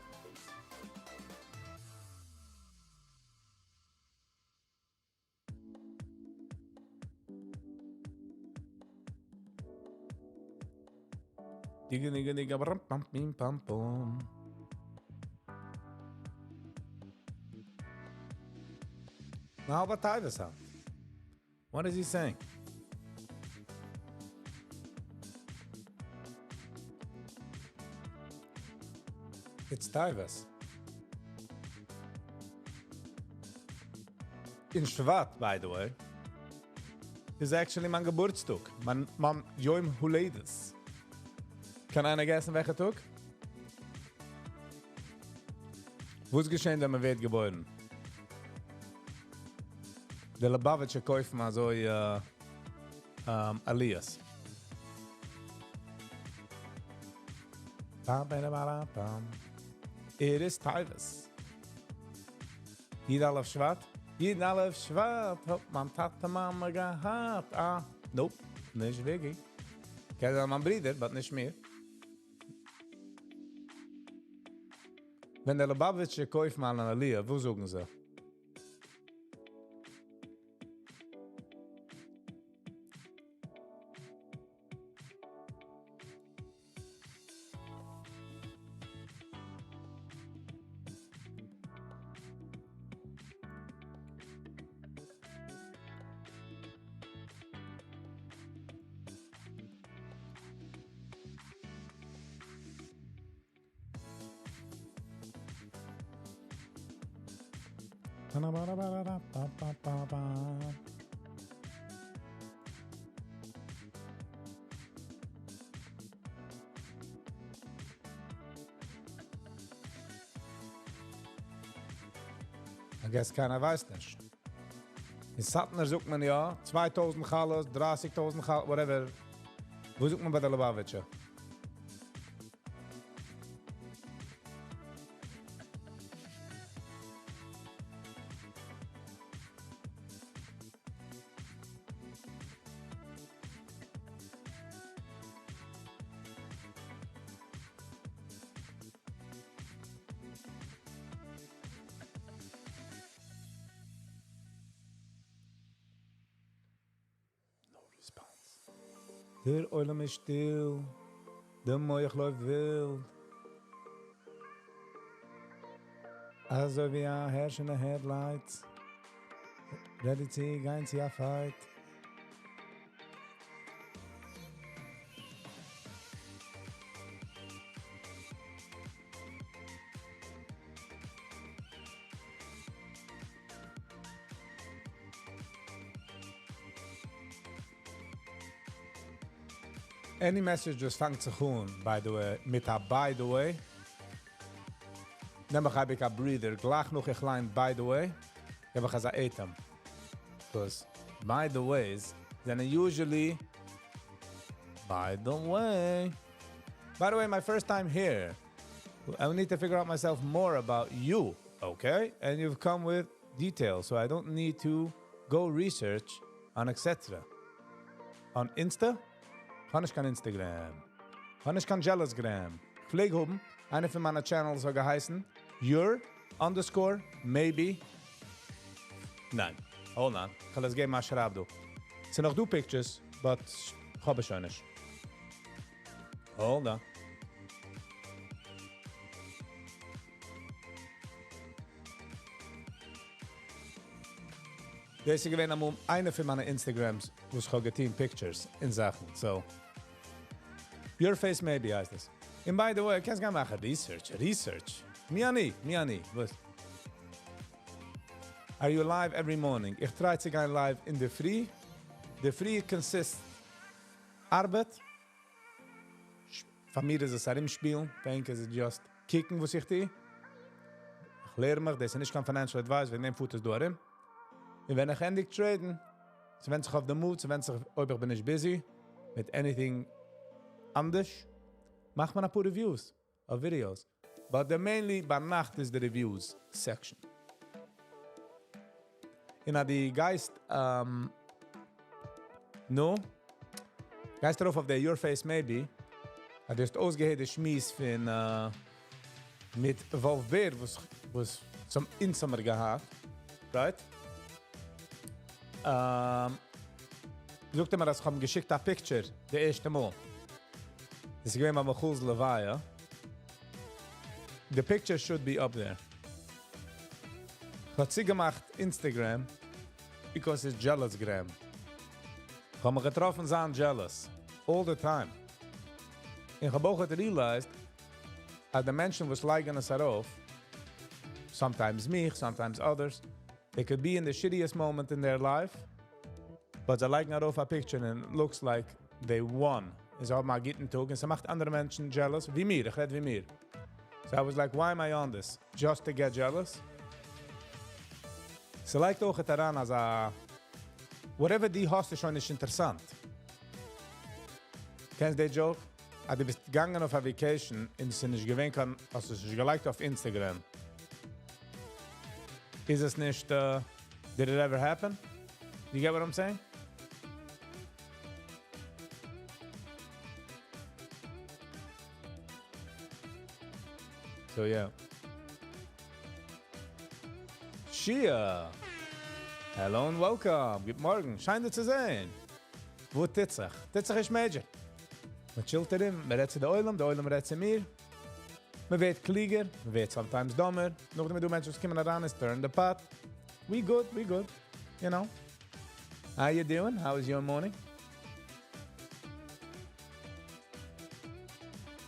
Digga, digga, digga, bram, pam, pim, pam, pum. Now, how about טבת sound? What is he saying? It's Teives. אין שבט, by the way, איז actually מיין געבורטסטאג, מיין מיין יום הולדת. קען איינער guess ן וועלכע טאג? וואס געשעט ווען מען ווערט געבוירן? די Lubavitcher קויפן אזוי עליות. It is Teives. יוד אלף שבט? יוד אלף שבט האט מיין טאטע מאמע געהאט. אה, nope, נישט וויכי. קען זיין מיין ברודער, but נישט מיר. ווען די Lubavitcher קויפן אן עליה, וואס זאגן זיי? I guess קיינער ווייסט נישט. אין סאטמאר זאגט מען יא, 2000 חלות, 30.000 חלות, whatever. וואו זאגט מען ביי די Lubavitcher? No response. דער עולם איז שטיל, דער מוח לויפט ווילד. אזוי ווי א הערש אין די headlights, ready צו גיין צו א fight. Any message וואס פאנגט זיך אן, by the way, מיט א by the way, נעם איך אייביג א breather, גלייך נאך איך ליין by the way, געב איך אזא אטעם. Because by the ways זענען usually by the way. By the way, my first time here. I need to figure out myself more about you, okay? And you've come with details, so I don't need to go research on etc. On Insta? כ'האב נישט קיין Instagram. כ'האב נישט קיין Jealousgram. כ'פלעג האבן, איינע פון מיינע channels האט געהייסן, your underscore maybe. ניין, hold on. כ'וועל עס געבן א שרייב דא. ס'איז נאך דא pictures, but כ'האב עס שוין נישט. Hold on. דאס איז געווען אמאל איינע פון מיינע Instagrams, וואס איך האב געטון pictures און זאכן. So, Your Face Maybe הייסט עס. And by the way, קענסט גיין מאכן research. Research. מי אני? מי אני? וואס? Are you live every morning? איך try צו גיין live אין די פרי. די פרי consist ארבעט. פאר מיר איז עס ארומשפילן. דענק איז עס just קוקן וואס איך טו. איך לערן מיך, דאס איז נישט קיין financial advice, וועגן דעם פארט עס דא ארום. און ווען איך ענדיג trade ן, ס'ווענדט זיך אויף די mood, ס'ווענדט זיך אויב איך בין נישט busy מיט anything אנדערש, מאכט מען א פאר reviews אויף videos. But the mainly ביינאכט איז די reviews section. און אז דו גייסט, נו, גייסט ארויף אויף די Your Face Maybe, אז דו האסט אויסגעהערט די שמועס פון מיט וואלף בער, וואס וואס צום אונז האמיר געהאט, right? זאגט ער מיר, אז איך האב אים געשיקט א picture, די ערשטע מאל. דאס איז געווען ביי מיכאל'ס לוויה. The picture should be up there. איך האב צוגעמאכט Instagram, because it's jealousgram. איך האב מיך געטראפן זיין jealous. All the time. איך האב אויך realized, אז די מענטשן וואס לייגן עס ארויף, sometimes מיך, sometimes others, they could be in the shittiest moment in their life, but זיי לייגן ארויף א picture and it looks like they won. און זיי האבן א גוטן טאג און ס'מאכט אנדערע מענטשן jealous, ווי מיר, איך רעד ווי מיר. So I was like, why am I on this? Just to get jealous? ס'לייגט אויך אריין אז א whatever דו האסט איז שוין נישט אינטערעסאנט. קענסט די joke? אז דו ביסט געגאנגען אויף א vacation און עס איז נישט געווען קיין, האסט עס נישט געלייגט אויף Instagram. איז עס נישט, did it ever happen? You get what I'm saying? So yeah. Shia! Hello and welcome. גוט מארגן. שיין דיך צו זען. וואס טוט זיך? טוט זיך נישט major. מען chill ט ארום, מען רעדט צו די עולם, די עולם רעדט צו מיר. מען ווערט קליגער, מען ווערט sometimes דומער. נאכדעם דא מענטשן וואס קומען אריין, stir the pot. We good, we good. You know. How you doing? How was your morning?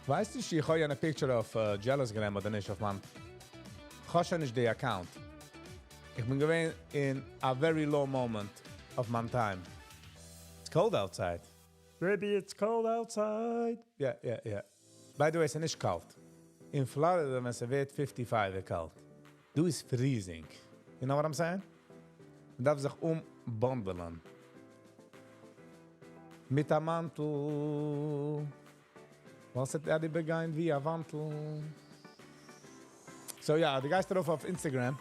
ווייסטו, איך האב יא א picture אויף Jealousgram אדער נישט אויף מיין. איך האב שוין נישט די account. איך בין געווען in a very low moment of my time. It's cold outside. Baby, it's cold outside. Yeah. By the way, עס איז נישט קאלט. אין Florida, ווען עס ווערט 55 איז קאלט. דא איז freezing. You know what I'm saying? מען דארף זיך אומבאנדלען. מיט א מאנטל. וואס האט ער באגיין ווי א וואנטל? So yeah, דו גייסט ארויף אויף Instagram.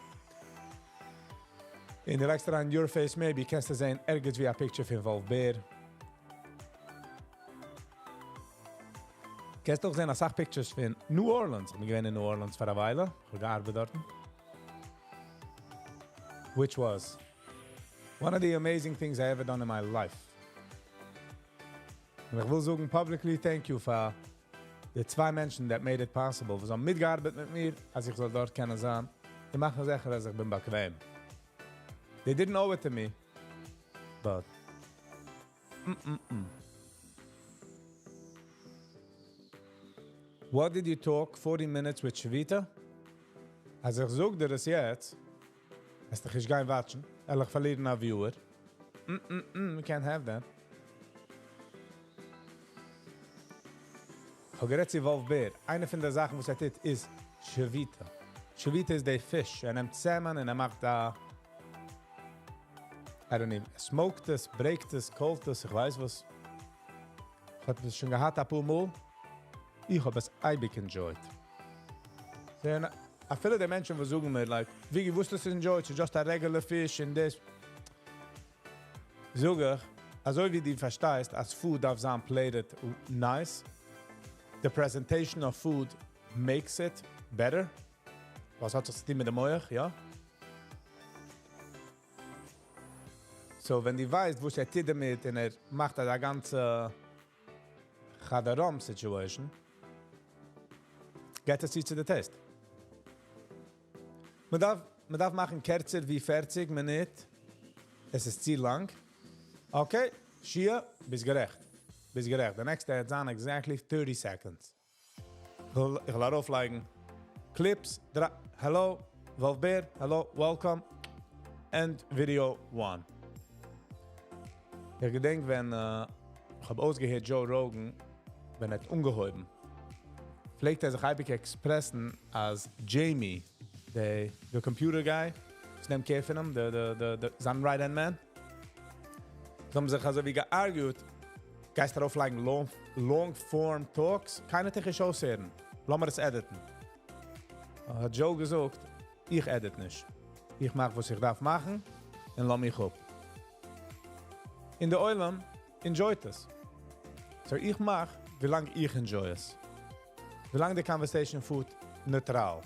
און דו לייגסט אריין your face, maybe קענסטו זען ערגעץ ווי א picture פון וואלף בער. קענסט אויך זען א סאך pictures פון New Orleans. איך בין געווען אין New Orleans פאר א וויילע. איך האב געארבעט דארט. Which was one of the amazing things I ever done in my life. און איך וויל זאגן publicly thank you פאר די צוויי מענטשן that made it possible. וואס האבן מיטגעארבעט מיט מיר, אז איך זאל דארט קענען זיין. זיי מאכן זיכער, אז איך בין באקוועם. They didn't owe it to me, but What did you talk 40 minutes with Shavita? אז איך זאג דיר עס יעצט, וועסטו נישט גיין watch ן, וועל איך פארלירן א viewer. We can't have that. איך האב גערעדט צו וואלף בער. איינע פון די זאכן, וואס ער טוט, איז Shavita. Shavita איז דער פיש. ער נעמט salmon און ער מאכט דא, I don't even, smoked עס, ברענט עס, קוילט עס, איך ווייס וואס. איך האב עס שוין געהאט א פאר מאל. איך האב עס אייביג enjoyed. זען, אפילו די מענטשן וואס זאגן מיר, like, ווי וואוסט עס enjoyed, it's just a regular fish and this. זאג איך, אזוי ווי דו פארשטייסט, אז food דארף זיין plated nice, the presentation of food makes it better. וואס האט דאס צו טון מיט דעם מוח, יא? So, ווען דו ווייסט, וואס ער טוט דערמיט, און ער מאכט דא א גאנצע חדרם situation, גייט עס צו צו די taste. מען דארף מאכן קורצער ווי 40 מינוט. עס איז צו לאנג. Okay, Shia, ביסט גערעכט. ביסט גערעכט. The next וועט זיין exactly 30 seconds. איך וויל ארויפלייגן clips. Hello, Wolf Bear. Hello, welcome. And video one. איך געדענק, ווען איך האב אויסגעהערט Joe Rogan, ווען ער האט אנגעהויבן, פלעגט ער זיך אייביג express ן אז Jamie, the computer guy, וואס נעמט care פון אים, the, זיין right hand man, זיי האבן זיך אזוי ווי גע argue ט, גייסט ארויפלייגן long form talks, קיינער וועט דיך נישט אויסהערן. לאמיר עס edit ן. האט Joe געזאגט, איך edit נישט. איך מאך, וואס איך דארף מאכן, און לאז מיך אפ. און דער עולם enjoy ט עס. So איך מאך, ווי לאנג איך enjoy עס. ווי לאנג די conversation פארט neutral.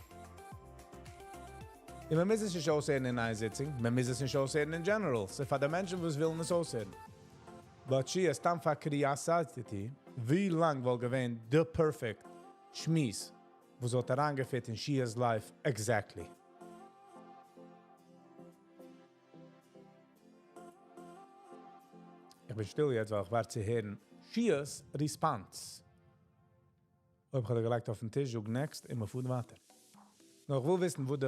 און מען מוז עס נישט אויסהערן אין איין זיצונג, מען מוז עס נישט אויסהערן in general. ס'איז פאר די מענטשן, וואס ווילן עס אויסהערן. But she סתם פאר curiosity, ווי לאנג וואלט געווען the perfect שמועס, וואס וואלט אריינגע fit אין Shia's life exactly? איך בין שטיל יעצט, ווייל איך ווארט צו הערן Shia's response. אויב איך האב געלייגט אויפ'ן טיש, זאג next, און מ'פארט ווייטער. נאר איך וויל וויסן, וואו די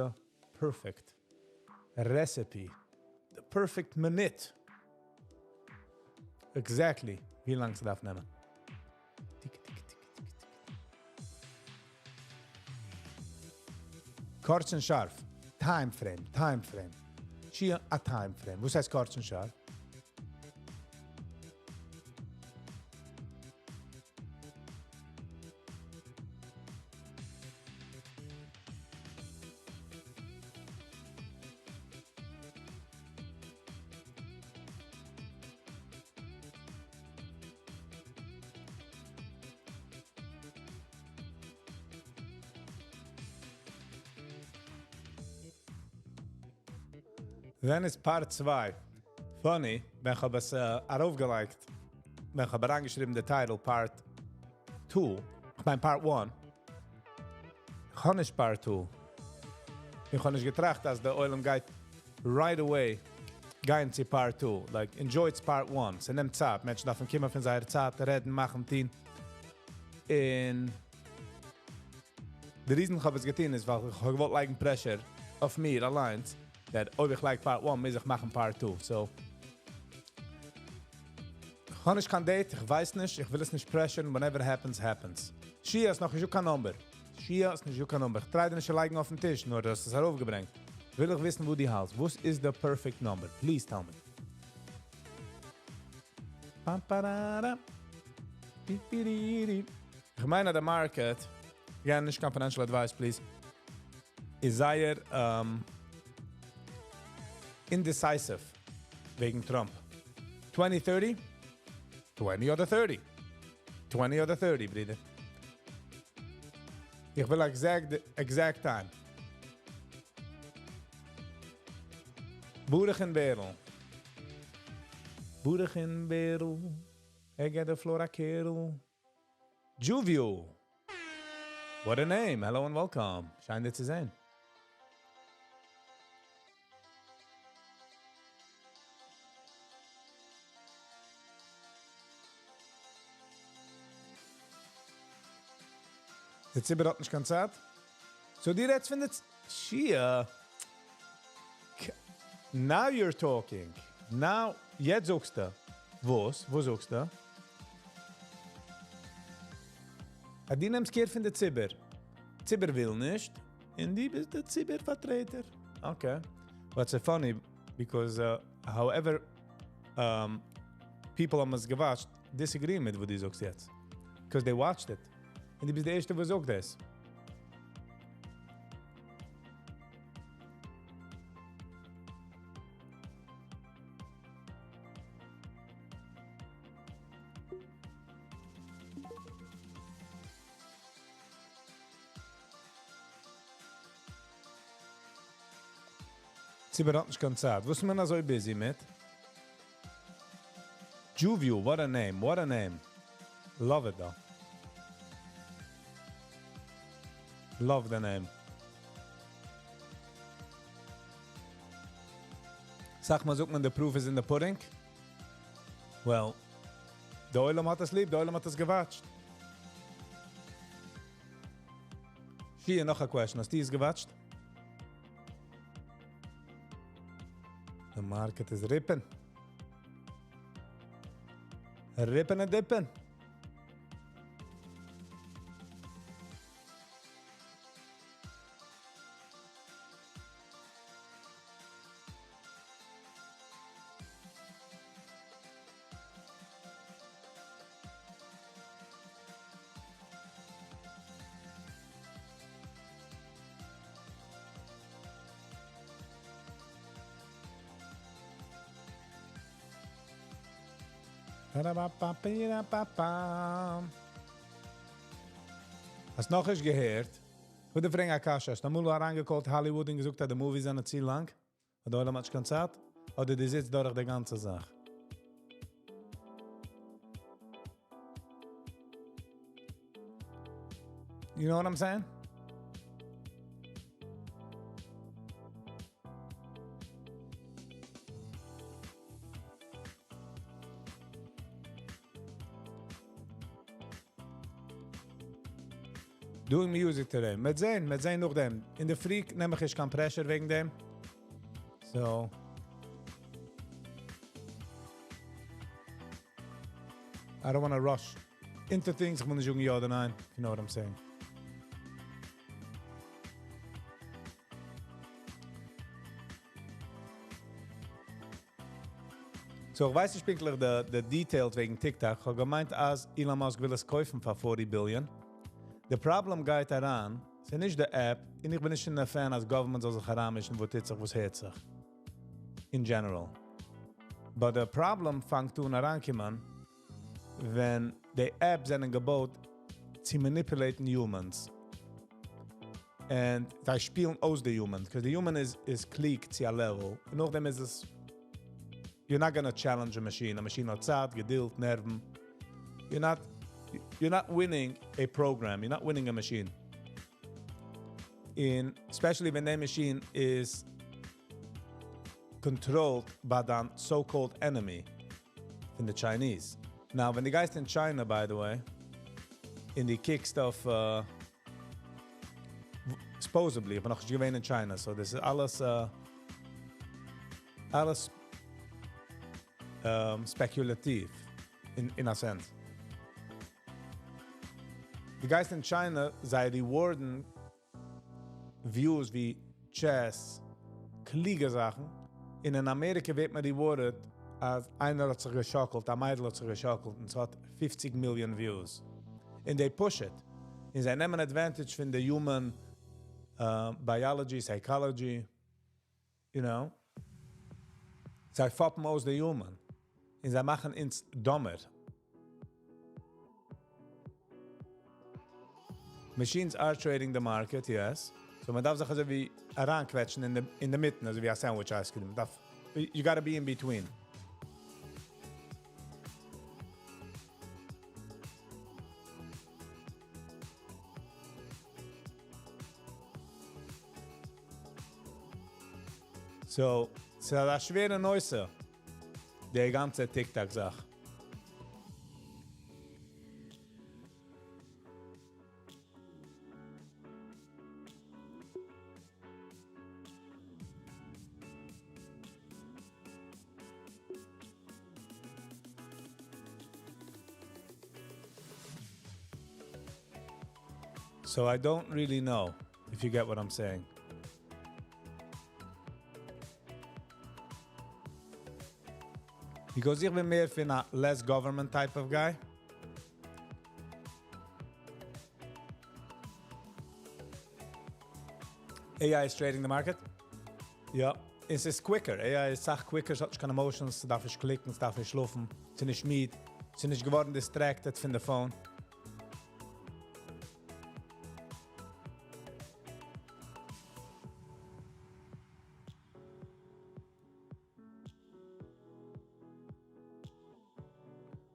perfect recipe, the perfect minute, exactly, ווי לאנג ס'דארף נעמען. Tick, tick, tick, tick, tick. קורץ און שארף. Time frame, time frame. שיע, א time frame. וואס הייסט קורץ און שארף? ווען איז part 2? Funny, ווען איך האב עס ארויפגעלייגט, ווען איך האב אריינגעשריבן די title part 2, איך מיין part 1, איך האב נישט part 2. איך האב נישט געטראכט, אז דער עולם גייט right away גיין צו part 2. Like, enjoy its part 1. ס'נעמט צייט. מענטשן דארפן קומען פון זייער צייט, רעדן, מאכן, טון. און די reason איך האב עס געטון איז, ווייל איך האב געוואלט לייגן pressure אויף מיר אליין, that אויב איך לייג part 1, מוז איך מאכן part 2. So, איך האב נישט קיין date, איך ווייס נישט, איך וויל עס נישט pressure, whenever happens, happens. שיע איז נאך נישט קיין number. שיע איז נישט קיין number. איך try דיר נישט צו לייגן אויפ'ן טיש, נאר דאס איז ארויפגעברענגט. וויל איך וויסן, וואו דו האלטסט. וואס איז the perfect number? Please tell me. Pam, parara. Pi, pi, ri, ri. איך מיין, די market, יא, נישט קיין financial advice, please, איז זייער indecisive וועגן Trump. 2030? 20 אדער 30? 20 אדער 30, ברודער. איך וויל exact time. ברוך און בערל. ברוך און בערל. ער געט די floor א קערל. Juvio. What a name. Hello and welcome. שיין דיר צו זען. דער ציבור האט נישט קיין צייט. So דו רעדסט פון די שיע. Now you're talking. Now, יעצט זאגסטו. וואס? וואס זאגסטו? אז דו נעמסט care פון די ציבור. ציבור וויל נישט. און דו ביסט דער ציבור פארטרעטער. Okay. But it's funny because however people האבן עס גע watched disagree מיט וואס דו זאגסט יעצט. Because they watched it. און דו ביסט דער ערשטער, וואס זאגט דאס. ציבור האט נישט קיין צייט. וואס איז מען אזוי busy מיט? Juvio, what a name, what a name. Love it though. Love the name. זאג מאל, זאגט מען, the proof is in the pudding? Well, דער עולם האט עס ליב, דער עולם האט עס גע watched. שיע, נאך א question. האסטו עס גע watched? The market is ripping. Ripping and dipping. Ba-da-ba-ba-ba-ba-ba. האסט נאך נישט געהערט? איך וויל דיר פרעגן א קשיא. האסט אמאל אריינגע called Hollywood און געזאגט, אז די movies זענען צו לאנג? אדער האט נישט קיין צייט? אדער דו זיצט דורך די גאנצע זאך? You know what I'm saying? Doing music today. מ'עט זען, מ'עט זען נאכדעם. אין דער פרי נעם איך נישט קיין pressure וועגן דעם. So I don't want to rush into things. איך מוז נישט זאגן יא אדער ניין, if you know what I'm saying. So, איך ווייס נישט פונקטליך די details וועגן TikTok. איך האב געמיינט אז Elon Musk וויל עס קויפן פאר 40 billion. The problem גייט אריין, ס'איז נישט די app, און איך בין נישט א fan אז government זאל זיך אריינמישן, וואס טוט זיך, וואס הערט זיך. In general. But the problem פאנגט אן אריינקומען, ווען די apps זענען געבויט צו manipulate humans. And זיי שפילן אויס the human, because the human is קלוג צו א level. און נאכדעם איז עס, you're not gonna challenge a machine. A machine האט צייט, געדולד, נערוון. You're not winning a program. You're not winning a machine. Especially when that machine is controlled by the so-called enemy from the Chinese. Now, when the guys in China, by the way, in the kick stuff, supposedly, איך בין נאך נישט געווען in China, so דאס איז אלעס, אלעס speculative in a sense. The guys in China, זיי reward ן views ווי chess, קלוגע זאכן. אין אמעריקע ווערט מען rewarded, אז איינער האט זיך געשאקלט, א מיידל האט זיך געשאקלט, און עס האט 50 million views. And they push it. און זיי נעמען advantage פון the human biology, psychology, you know. זיי פאפן אויס the human. און זיי מאכן אונז דומער. Machines are trading the market, yes. So מען דארף זיך אזוי ווי אריינקוועטשן אין די מיטן, אזוי ווי א sandwich ice cream. דארף, you gotta be in between. So, ס'איז א שווערע נושא, די גאנצע TikTok-זאך. So I don't really know if you get what I'm saying. Because איך בין מער פון א less government type of guy. AI is trading the market? Ja, עס איז quicker. AI איז אסאך quicker, עס האט נישט קיין emotions, עס דארף נישט click ן, עס דארף נישט שלאפן, עס איז נישט מיד, עס איז נישט געווארן distracted פון די phone.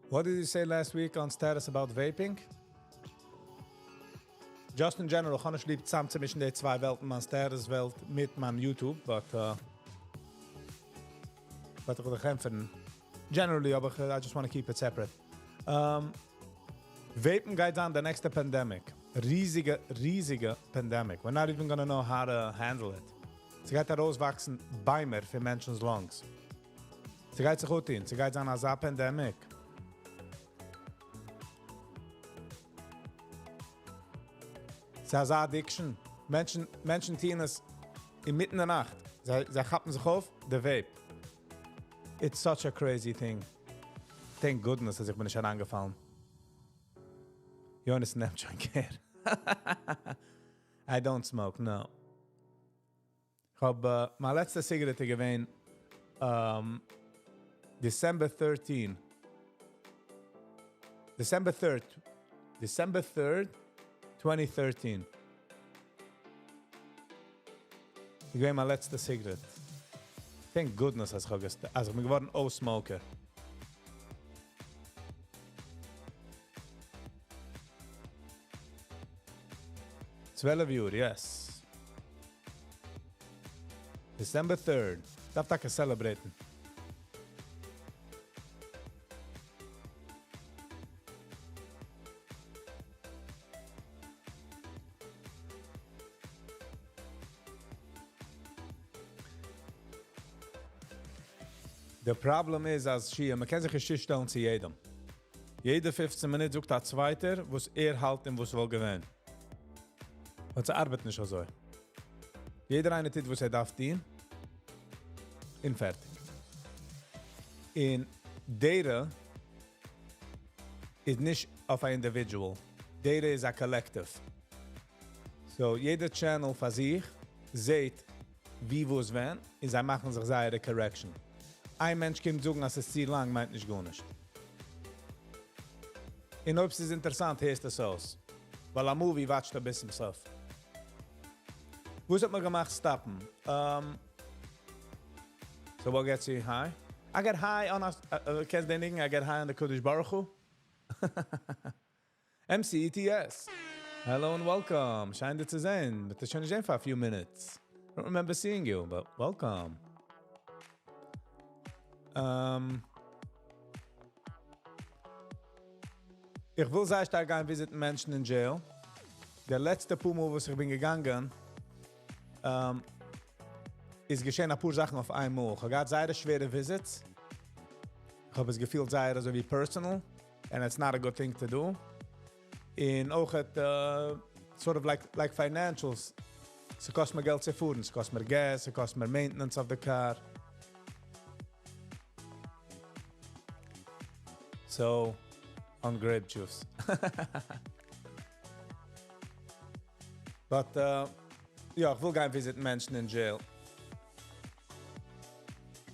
What did you say last week on status about vaping? Just in general, איך האב נישט ליב צאמצומישן די צוויי וועלטן, מיין status וועלט מיט מיין YouTube, but איך וויל דיך ענטפערן. Generally, אבער I just want to keep it separate. Vape ן גייט זיין די נעקסטע pandemic. ריזיגע, ריזיגע pandemic. We're not even gonna know how to handle it. ס'גייט ארויסוואקסן ביימער פון מענטשנ'ס lungs. ס'גייט זיך גוט טון. ס'גייט זיין אזא pandemic. ס'איז אזא addiction. מענטשן טוען עס אינמיטן דער נאכט. זיי כאפן זיך אויף, the vape. It's such a crazy thing. Thank goodness, אז איך בין נישט אריינגעפאלן. יונתן נעמט שוין care. I don't smoke, no. איך האב מיין לעצטע ציגארעט געווען December 13. December 3rd. December 3rd, 2013. איז געווען מיין לעצטע ציגארעט. Thank goodness, אז איך בין געווארן אויס smoker. 12 יאר, yes. December 3rd. דארף טאקע celebrate ן. The problem איז אז שיע, מ'קען זיך נישט צושטעלן צו יעדעם. יעדע 15 מינוט זאגט א צווייטער, וואס ער האלט און וואס וואלט געווען. But ס'ארבעט נישט אזוי. יעדער איינער טוט, וואס ער דארף טון. און פערטיג. און data איז נישט אויף א individual. Data איז א collective. So, יעדער channel פאר זיך זעט ווי, וואס, ווען, און זיי מאכן זיך זייערע correction. איין מענטש קומט זאגן, אז עס איז צו לאנג, מיינט נישט גארנישט. און אויב עס איז אינטערעסאנט, הערסט עס אויס. ווייל א movie watch ט ביז צום סוף. וואס האט מיר געמאכט stop ן? So what gets you high? I get high on us. קענסט דעם ניגון? I get high on the קודשא בריך הוא. MCETS. Hello and welcome. שיין דיך צו זען. But שוין נישט for a few minutes. I don't remember seeing you, but welcome. איך וויל זייער שטארק גיין visit ן מענטשן אין jail. דער לעצטע פאר מאל, וואס איך בין געגאנגען, איז געשען א פאר זאכן אויף איינמאל. איך האב געהאט זייער שווערע visits. איך האב עס געפילט זייער אזוי ווי personal. And it's not a good thing to do. און אויך האט, sort of like financials. ס'קאסט מיר געלט צו פארן, ס'קאסט מיר gas, ס'קאסט מיר maintenance of the car. So, on grape juice. But, יא, איך וויל גיין visit מענטשן אין jail.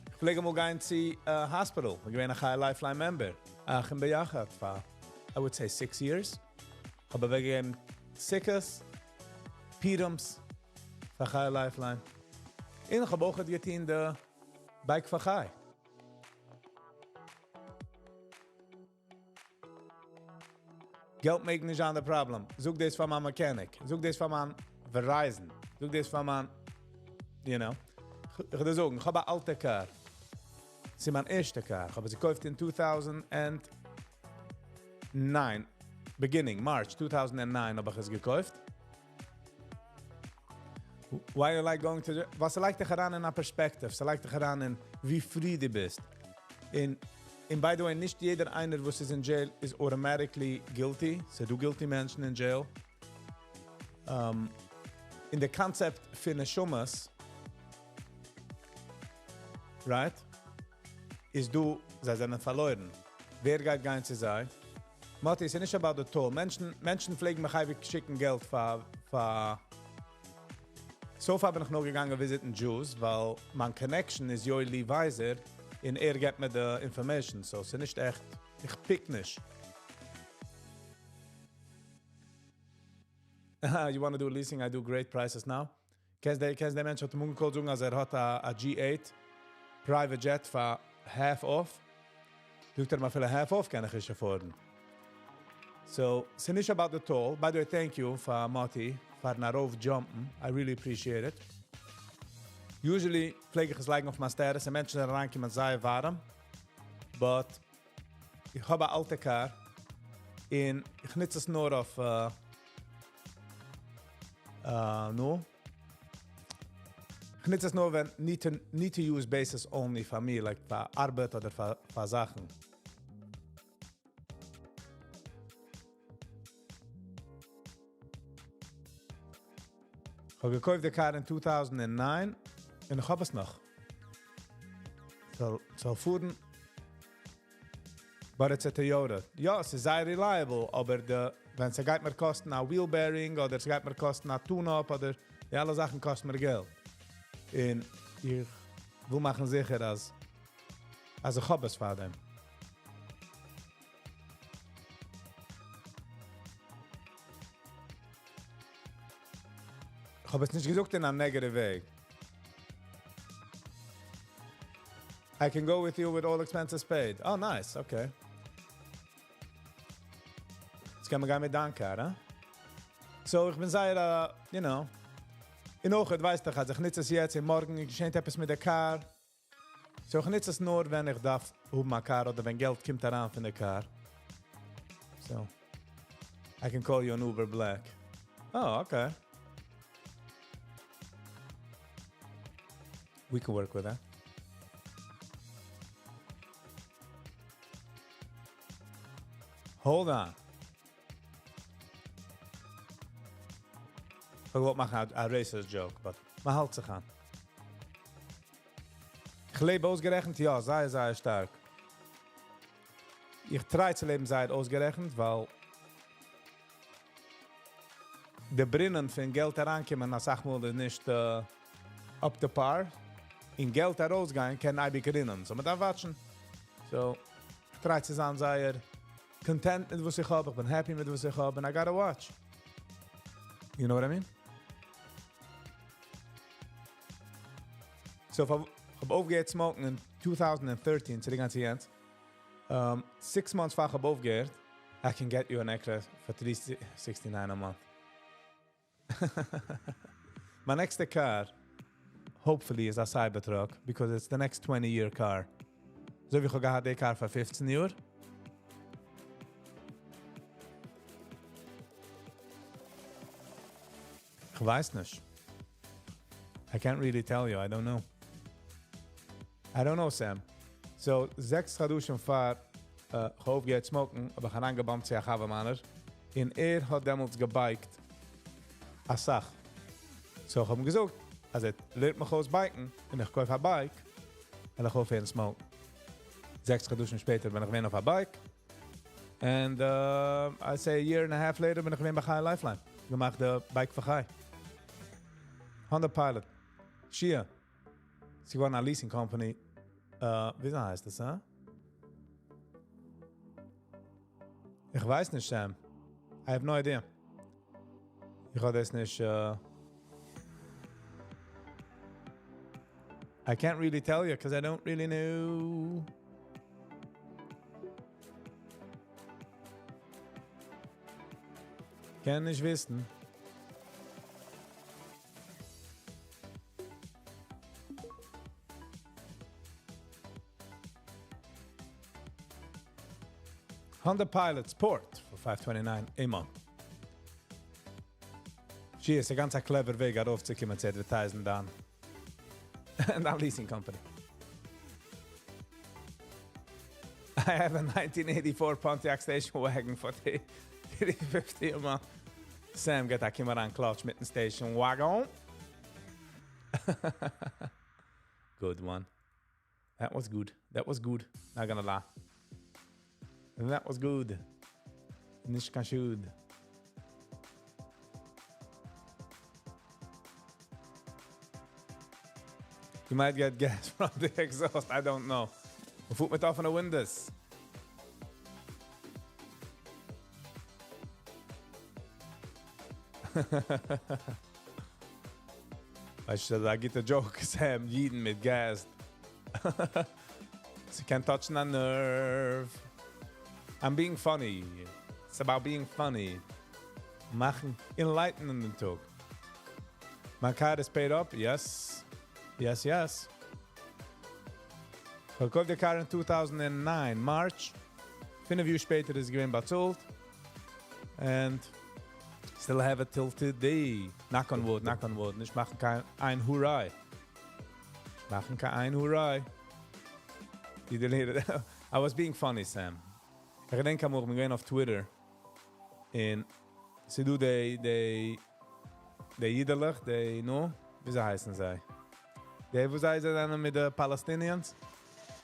איך פלעג אמאל גיין צו hospital. איך בין א Chai Lifeline member. אחים ביחד פאר, I would say 6 years. איך האב אוועקגעגעבן סוכות, פורימס, פאר Chai Lifeline. און איך האב אויך געטון די Bike for Chai. געלט מעג נישט זיין די problem. זאג דאס פאר מיין mechanic. זאג דאס פאר מיין Verizon. זאג דאס פאר מיין, you know. איך וועל דיר זאגן, איך האב אן אלטע car. ס'איז מיין ערשטע car. איך האב עס געקויפט אין 2009. Beginning, March 2009 האב איך עס געקויפט. Why you like going to the... וואס לייגט דיך אריין אין א perspective. ס'לייגט דיך אריין אין ווי free דו ביסט. און by the way, נישט יעדער איינער, וואס איז אין jail, איז automatically guilty. ס'דא guilty מענטשן אין jail. אין די concept פון נשמות, right? איז דא, זיי זענען פארלוירן. ווער גייט גיין צו זיי? מאטי, ס'איז נישט about the toll. מענטשן פלעגן מיך אייביג שיקן געלט פאר So far בין איך נאר געגאנגען visit ן Jews, ווייל מיין connection איז יואלי ווייזער, און ער גיט מיר די information, so ס'איז נישט עכט, איך pick נישט. You want to do leasing? I do great prices now. קענסט דער מענטש האט אים אנגע call ט זאגן, אז ער האט א G8 private jet פאר half off. זאגט ער מיר, אפילו half off קען איך נישט afford ן. So, ס'איז נישט about the toll. By the way, thank you פאר Mati, פארן ארויף jump ן. I really appreciate it. Usually פלעג איך עס לייגן אויף מיין status, און מענטשן זענען אריינגעקומען זייער ווארעם. But איך האב אן אלטע car און איך נוץ עס נאר אויף נו. איך נוץ עס נאר ווען need to use basis only פאר מיר, like פאר ארבעט אדער פאר זאכן. איך האב געקויפט די car אין 2009 און איך האב עס נאך. זאל פארן. But it's a Toyota. יא, עס איז זייער reliable, אבער ווען ס'גייט מיר קאסטן א wheel bearing אדער ס'גייט מיר קאסטן א tune-up אדער די אלע זאכן קאסטן מיר געלט. און איך וויל מאכן זיכער, אז איך האב עס פאר דעם. איך האב עס נישט געזאגט אין א negative way. I can go with you with all expenses paid. Oh, nice. Okay. יעצט קען מען גיין מיט דיין car, huh? So, איך בין זייער, און אויך, ווייסט דאך, אז איך נוץ עס יעצט, און מארגן געשעט עפעס מיט דער car. So, איך נוץ עס נאר, ווען איך דארף האבן א car אדער ווען געלט קומט אריין פון דער car. So, I can call you an Uber Black. Oh, okay. We can work with that. Hold on. איך וואלט מאכן א racist joke, but מ'האלט זיך אן. איך לעב אויסגערעכנט? יא, זייער זייער שטארק. איך try צו לעבן זייער אויסגערעכנט, ווייל די ברינען פון געלט אריינקומען אסאך מאל איז נישט up to par. און געלט ארויסגיין קען אייביג רינען. So מ'דארף watch ן. So, איך try צו זיין זייער content מיט וואס איך האב. איך בין happy מיט וואס איך האב. And I gotta watch. You know what I mean? So, איך האב אויפגעהערט smoke ן אין 2013, צו די גאנצע יענץ. 6 months פאר איך האב אויפגעהערט, I can get you an extra for 369 a month. My next car, hopefully, is a Cybertruck, because it's the next 20-year car. אזוי ווי איך האב געהאט די car פאר 15 יאר. איך ווייס נישט. I can't really tell you, I don't know. I don't know, Sam. So, 6 חדשים פאר איך האב אויפגעהערט smoke ן, האב איך אריינגע bump ט צו א חבר מיינער. און ער האט דעמאלטס גע bike ט א סאך. So, איך האב אים געזאגט, אז ער לערנט מיך אויס bike ן, און איך קויף א bike, און איך אויפהערן smoke. 6 חדשים שפעטער בין איך געווען אויף א bike. And I say a year and a half later בין איך געווען ביי Chai Lifeline. געמאכט די bike פאר Chai. Honda Pilot. Shia. ס'איז געווארן א leasing company. ווי הייסט דאס, הא? איך ווייס נישט, Sam. I have no idea. איך האב דאס נישט. I can't really tell you because I don't really know. קען נישט וויסן. Honda Pilot Sport for 529 a month. שי איז א גאנץ א clever וועג ארויפצוקומען צו advertise ן דאן. דיין leasing company. I have a 1984 Pontiac station wagon for 350 a month. Sam גייט א קומען אריין clutch מיטן station wagon. Good one. That was good. That was good. Not gonna lie. That was good. נישט קיין שאד. You might get gas from the exhaust. I don't know. מ'פארט מיט אפענע windows. ווייסטו, דא גייט א joke, Sam, אידן מיט gas. זיי קען touch ן a nerve. I'm being funny. It's about being funny. מאכן, enlightening דעם טאג. My car is paid up? Yes. Yes. איך געקויפט די car אין 2009, March. 5 יאר שפעטער איז געווען באצאלט. And still have it till today. Knock on wood, knock on wood. נישט מאכן קיין איין הוריי. נישט מאכן קיין איין הוריי. You deleted it. I was being funny, Sam. איך געדענק אמאל, איך בין געווען אויף Twitter. און ס'דא די אידעלעך, די, נו, ווי הייסן זיי? די, וואו זיי זענען מיט די Palestinians?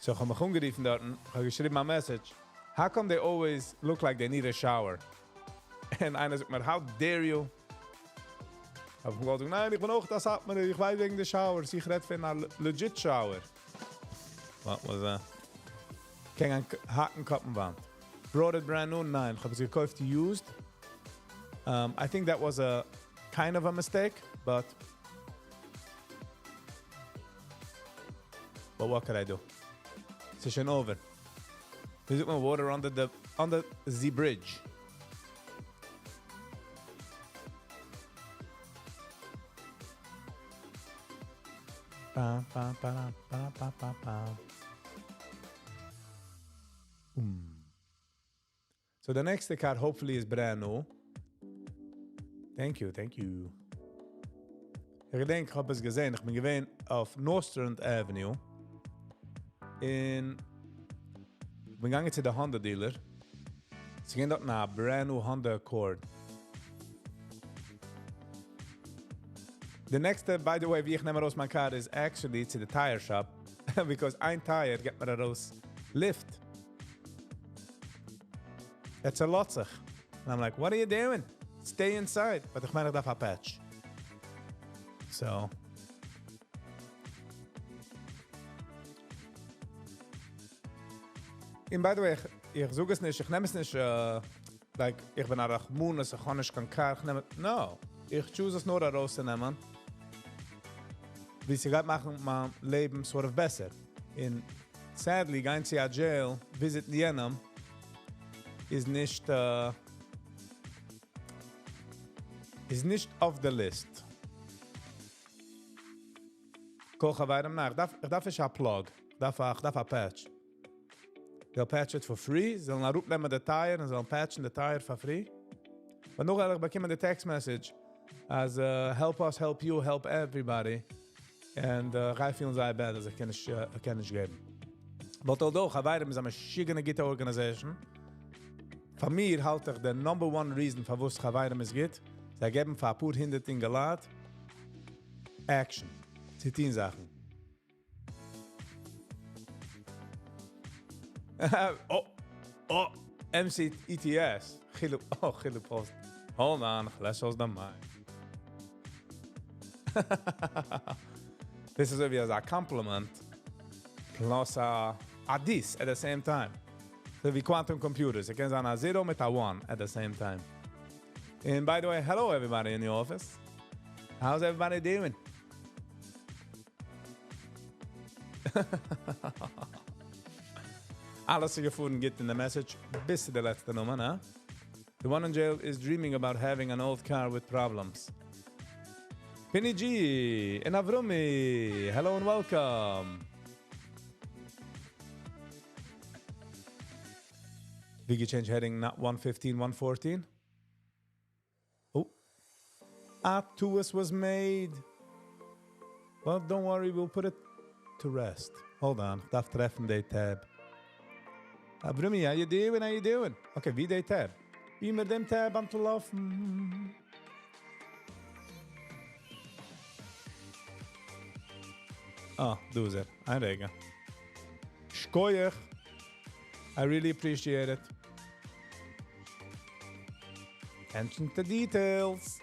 So, איך האב מיך אנגערופן דארט, איך האב געשריבן א message. How come they always look like they need a shower? און איינער זאגט מיר, how dare you? האב איך געזאגט, ניין, איך בין אויך דאס האט מען, איך ווייס וועגן די showers, איך רעד פון א legit shower. What was that? קיין האקן קאפ אין וואנט. Brought it brand new? ניין, איך האב עס געקויפט used. I think that was a kind of a mistake, but what could I do? ס'איז שוין over. ווי זאגט מען water under the bridge. Ba, ba, ba, ba, ba, ba, ba. So the next car hopefully is brand new. Thank you, thank you. איך געדענק, איך האב עס געזען, איך בין געווען אויף Nostrand Avenue. און בין געגאנגען צו די Honda dealer. ס'געווען דארטן א brand new Honda Accord. די נעקסטע, by the way, ווי איך נעם ארויס מיין קאר איז actually צו די tire shop, because איין tire געבט מיר ארויס לופט. ער צעלאזט זיך. And I'm like, what are you doing? Stay inside. But איך מיין איך דארף א patch. So. און by the way, איך, איך זאג עס נישט, איך נעם עס נישט, like, איך בין א רחמנות, איך האב נישט קיין קאר, איך נעם, no. איך choose עס נאר ארויסצונעמען, ווי ס'גייט מאכן מיין לעבן sort of בעסער. און sadly, גיין צו א jail, visit יענעם, איז נישט, איז נישט אויף the list. קול חברים, ניין, איך דארף נישט א plug. איך דארף א patch. They'll patch it for free. זיי זאלן אראפנעמען די tire און זאלן patch ן די tire for free. אבער נאך האב איך באקומען די text message אז help us, help you, help everybody. And גיי פילן זייער bad, אז איך קען נישט געבן. But although חברים איז א משוגענע גוטע organization, פאר מיר האלט איך the number one reason פאר וואס חברים איז גוט, זיי געבן פאר א פאר הונדערט אינגעלייט action, צו טון זאכן. Oh, MCETS. Gilo, oh, Gilo post. Hold on, לעש אויס דעם mic. This is ווי א compliment plus a diss at the same time. So ווי quantum computers. עס קען זיין א zero מיט א one at the same time. And by the way, hello everybody in the office. How's everybody doing? אלעס איז געפארן גוט אין די message ביז צו די לעצטע נומער, הא? The one in jail is dreaming about having an old car with problems. Pinny G and Avrumi, hello and welcome. Biggie change heading not 115, 114. Oh, a טעות was made. Well, don't worry, we'll put it to rest. Hold on, דארף טרעפן די tab. Avrumi, how you doing? How you doing? Okay, ווי די tab? ווי מיט דעם tab אנטלויפן? אה, דא איז ער. איין רגע. שכוח. I really appreciate it. Attention to details.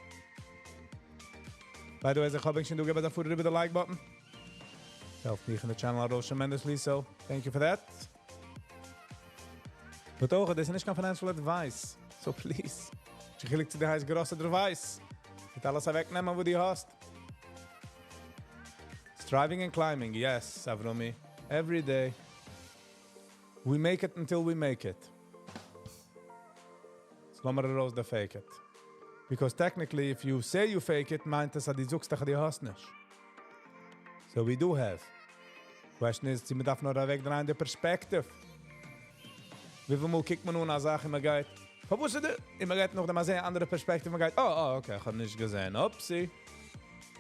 By the way, איך האב שוין דא געגעבן דערפאר איבער די like button. העלפט מיך אין די channel ארויס tremendously, so thank you for that. But אויך, דאס איז נישט קיין financial advice. So please. חילוק צו די הייסט גרויס אדער ווייס. מיט אלעס אוועקנעמען, וואס דו האסט. Striving and climbing, yes, Avrumi. Every day. We make it until we make it. לאמיר ארויס די fake it. Because technically, if you say you fake it, מיינט עס, אז דו זאגסט, אז דו האסט נישט. So we do have. Question is, צו מ'דארף נאר אוועקדרייען די perspective. וויפיל מאל קוקט מען אן א זאך און מ'גייט, פארוואס איז די? און מ'גייט נאך דעם זען אנדערע perspective, מ'גייט, oh, okay, איך האב נישט געזען. Oopsie.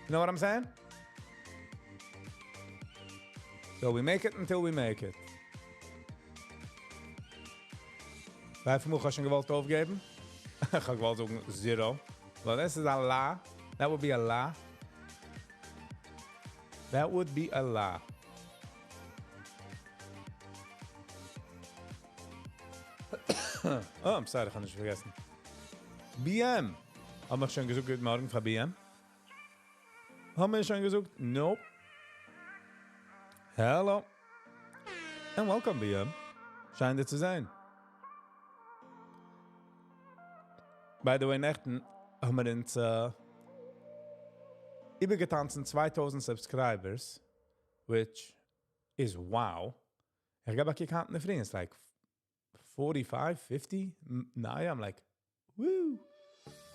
You know what I'm saying? So we make it until we make it. וויפיל מאל האסטו שוין געוואלט אויפגעבן? איך האב געוואלט זאגן zero. Well, this is a lie. That would be a lie. That would be a lie. Oh, I'm sorry, איך האב נישט פארגעסן. BM. האבן מיר שוין געזאגט, גוט מארגן פאר BM? האבן מיר שוין געזאגט? Nope. Hello. And welcome, BM. שיין דיר צו זען. By the way, נעכטן האבן מיר אונז איבערגעטאנצן 2000 subscribers, which is wow. איך געב א קוק היינט אין דער פרי, it's like 45, 50. Nah, I'm like, woo.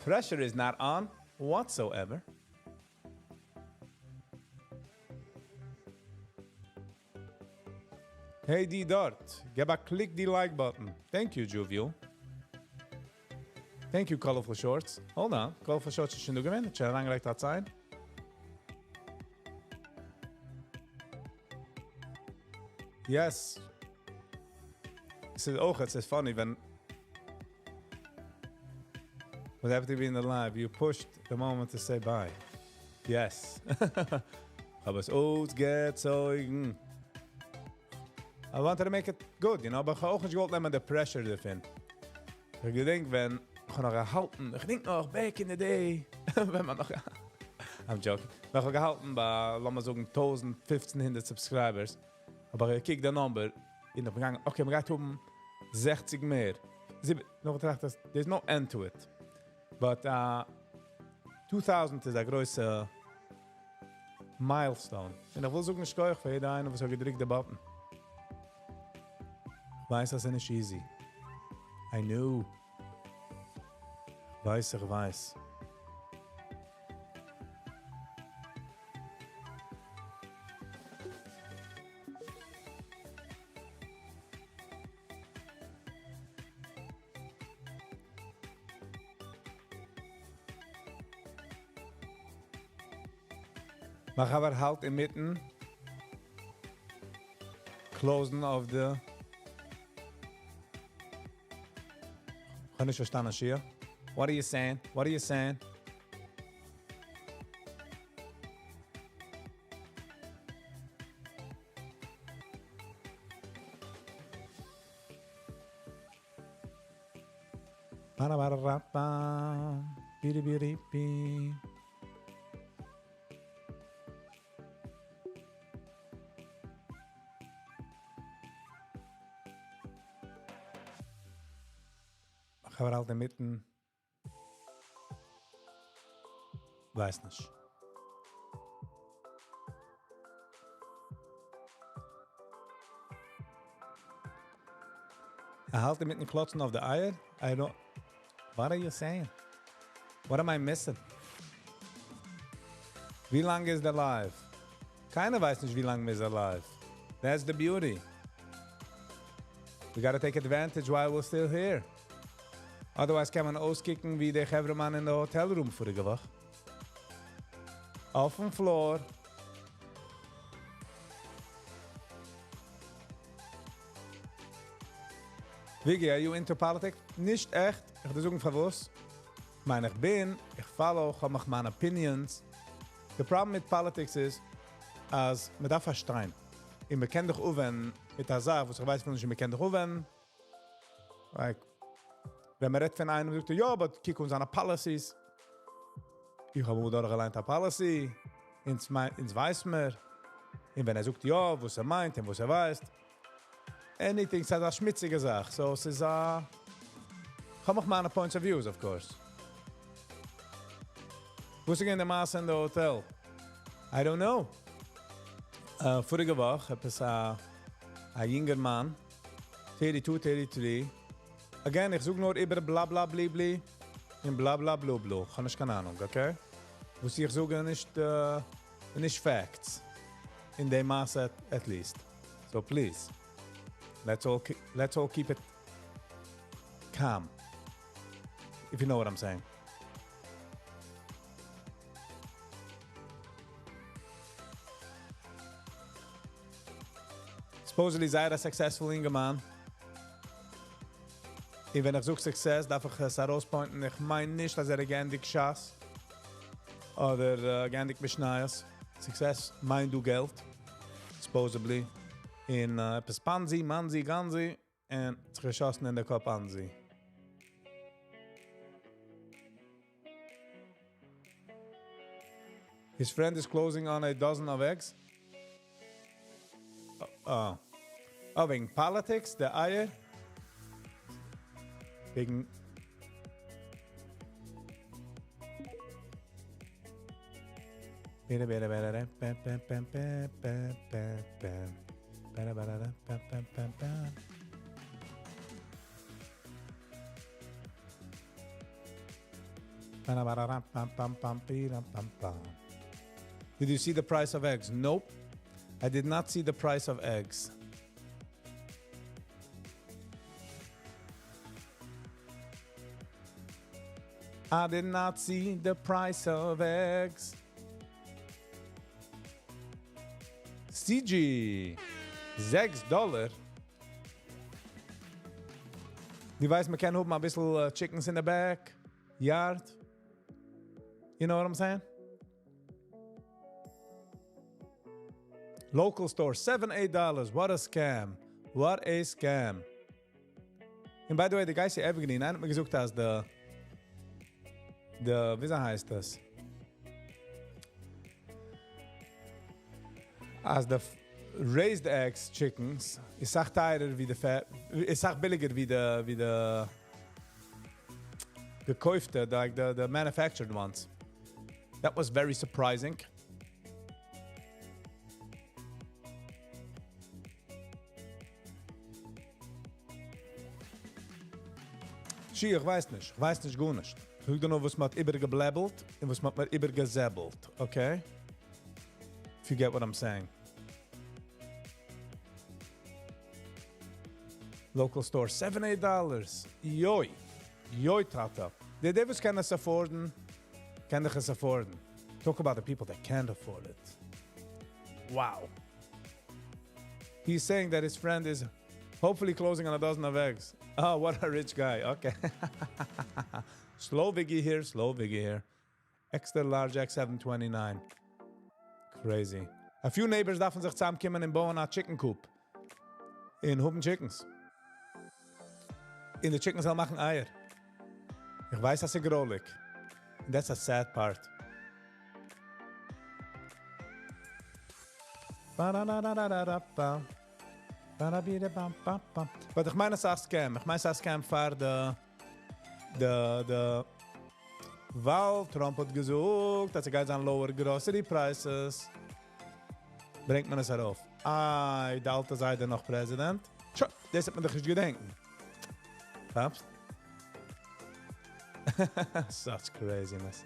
Pressure is not on whatsoever. Hey, די דארט, געב א click די like button. Thank you, Juviel. Thank you, Colorful Shorts. Hold on. Colorful Shorts איז שוין דא געווען. שוין אריינגעלייגט א ציין. Yes. עס איז אויך, עס איז funny, ווען Was happy to be in the live. You pushed the moment to say bye. Yes. האב עס אויסגעצויגן. I wanted to make it good, you know, אבער איך האב אויך נישט געוואלט נעמען the pressure דערפון. איך געדענק ווען איך האב נאך געהאלטן, איך געדענק נאך back in the day, ווען מען נאך, I'm joking, ווען איך האב געהאלטן ביי, לאמיר זאגן, טויזנט פופצן הונדערט subscribers, האב איך געקוקט די number, און איך בין געגאנגען, okay, מען גייט האבן זעכציג מער, זיבן, נאך געטראכט אז there's no end to it. But 2000 איז א גרויסע milestone. און איך וויל זאגן שכוח פאר יעדער איינער וואס האט געדריקט די button. איך ווייס אז עס איז נישט easy. I know. ווייס איך ווייס. מיין חבר האלט אינמיטן close ן אויף די. איך האב נישט פארשטאנען, Shia. What are you saying? What are you saying? Ba-da-ba-da-ba-ba. Bi-di-bi-di-bi. חבר האלט אינמיטן. ווייס נישט. ער האלט אינמיטן קלאצן אויף די אייער? I don't. What are you saying? What am I missing? ווי לאנג איז דער live? קיינער ווייסט נישט, ווי לאנג מ'איז alive. That's the beauty. We gotta take advantage while we're still here. Otherwise קען מען אויסקוקן ווי דער חברהמאן אין דער hotel room פאריגע וואך. אויפן floor. Viggy, are you into politics? נישט עכט. איך וועל זאגן פארוואס. איך מיין, איך בין, איך follow, איך האב מיך מיינע opinions. The problem מיט politics איז, אז מען דארף פארשטיין. און מען קען דאך אויפווענדן מיט א זאך, וואס איך ווייס נישט, מען קען דאך אויפווענדן. Like, ווען מען רעדט פון איינעם, זאגט ער, יא, אבער קוק אן זיינע policies. איך האב אמאל דורכגעליינט א policy. אונז ווייס מיר. און ווען ער זאגט יא, וואס ער מיינט און וואס ער ווייסט. Anything, ס'איז א שמוציגע זאך. So, עס איז א. איך האב אויך מיינע points of views, of course. וואס איז געווען די מעשה אין די hotel? I don't know. פאריגע וואך, עפעס א יונגערמאן, 32, 33. Again, איך זאג נאר איבער בלא בלא בלי בלי און בלא בלא בלו בלו. איך האב נישט קיין אהנונג, okay? וואס איך זאג נישט, נישט facts. אין דעם מעשה at least. So please, let's all keep it calm. If you know what I'm saying. Supposedly זייער א successful אינגערמאן. און ווען איך זאג success, דארף איך עס ארויס point ן. איך מיין נישט, אז ער האט געענדיגט ש"ס. אדער געענדיגט משניות. Success מיינט דא געלט. Supposedly. אין עפעס Ponzi, Manzi, Ganzi. און זיך געשאסן אין דער קאפ Anzi. His friend is closing on a dozen of eggs. Oh. Oh, וועגן politics, די אייער. וועגן. Bere, bere, bere, re, pe, pe, pe, pe, pe, pe, pe. Bere, bere, re, pe, pe, pe, pe. Ba, ba, ra, pam, pam, pam, pi, ram, pam, pam. Did you see the price of eggs? Nope. I did not see the price of eggs. I did not see the price of eggs. CG. 6 דאלאר. דו ווייסט, מען קען האבן א ביסל chickens in the back. yard. You know what I'm saying? Local store, 7 8 dollars. What a scam. What a scam. And by the way, די guys אין Evergreen, איינער האט מיר געזאגט אז די די וויאזוי הייסט דאס? אז די raised eggs chickens איז סאך טייערער ווי די איז סאך ביליגער ווי די ווי די געקויפטע, like the the manufactured ones. That was very surprising. שי, איך ווייס נישט. איך ווייס נישט גארנישט. איך זאג דיר נאר וואס מ'האט איבערגעבלעבלט און וואס מ'האט מיר איבערגעזעבלט, okay? If you get what I'm saying. Local store, seven eight dollars. יוי! יוי טאטע! די די וואס קענען עס afford ן, קען דאך עס afford ן. Talk about the people that can't afford it. Wow! He's saying that his friend is hopefully closing on a dozen of eggs. Oh, what a rich guy. Okay. Slow Viggy here, slow Viggy here. Extra large X729. Crazy. A few neighbors דארפן זיך צוזאמקומען און בויען א chicken coop. און האבן chickens. און די chickens זאלן מאכן אייער. איך ווייס אז ס'איז גרויליג. That's a sad part. But איך מיין עס איז א scam. איך מיין עס איז א scam פאר די די די ווייל טראמפ האט געזאגט אז ס'גייט זיין lower grocery prices. ברענגט מען עס ארויף. איי, די אלטע זיידע נאך פרעזידענט. שוין, דאס האט מען דאך נישט געדענקן. כאפסט? Such craziness.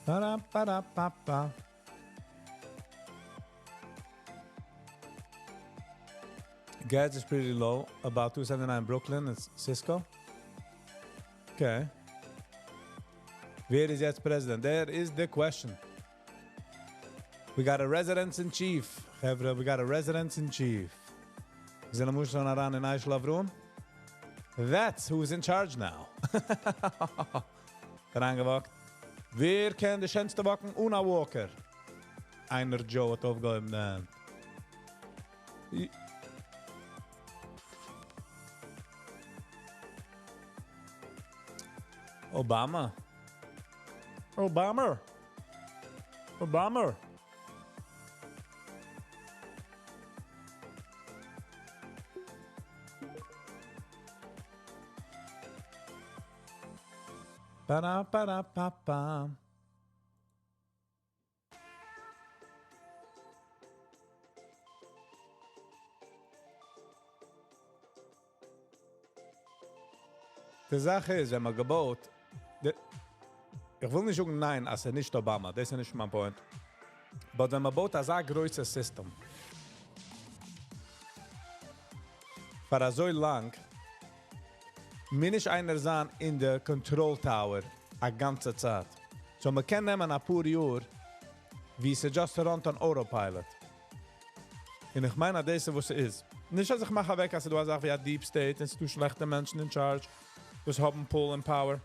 Ba-da-ba-da-ba-ba. Gas is pretty low, about 279 Brooklyn, it's Cisco. Okay. ווער איז יעצט פרעזידענט? There is the question. We got a residence in chief. חברה, we got a residence in chief. זענען מיר שוין אריין אין אשל אברהם? That's who's in charge now. אריינגעוואקט. ווער קען די שענסטע walk ן אן א walker? איינער Joe האט אויפגעהויבן די האנט. Obama. Obama. Obama. Ba-da-ba-da-ba-ba. די זאך איז, ווען מען געבויט, די, איך וויל נישט זאגן ניין, אז עס איז נישט Obama, דאס איז נישט מיין point. But ווען מען בויט אזא גרויסע system, פאר אזוי לאנג, מוז נישט איינער זיין אין די control tower א גאנצע צייט. So מען קען נעמען א פאר יאר, ווי עס just run on autopilot. און איך מיין, אז דאס איז וואס עס איז. נישט אז איך מאך אוועק, אז דו זאגסט ווי א deep state, און ס'דא שלעכטע מענטשן in charge, וואס האבן pull and power.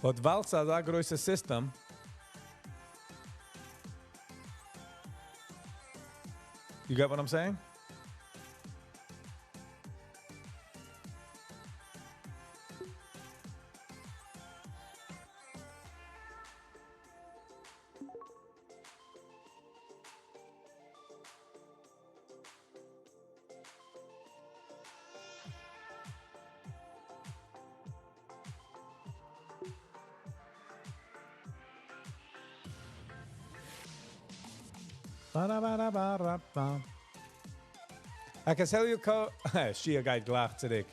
But ווייל ס'איז אזא גרויסע system, You get what I'm saying? Ba-da-ba-da-ba-da-ba. I can sell you co... Shia גייט גלייך צוריק.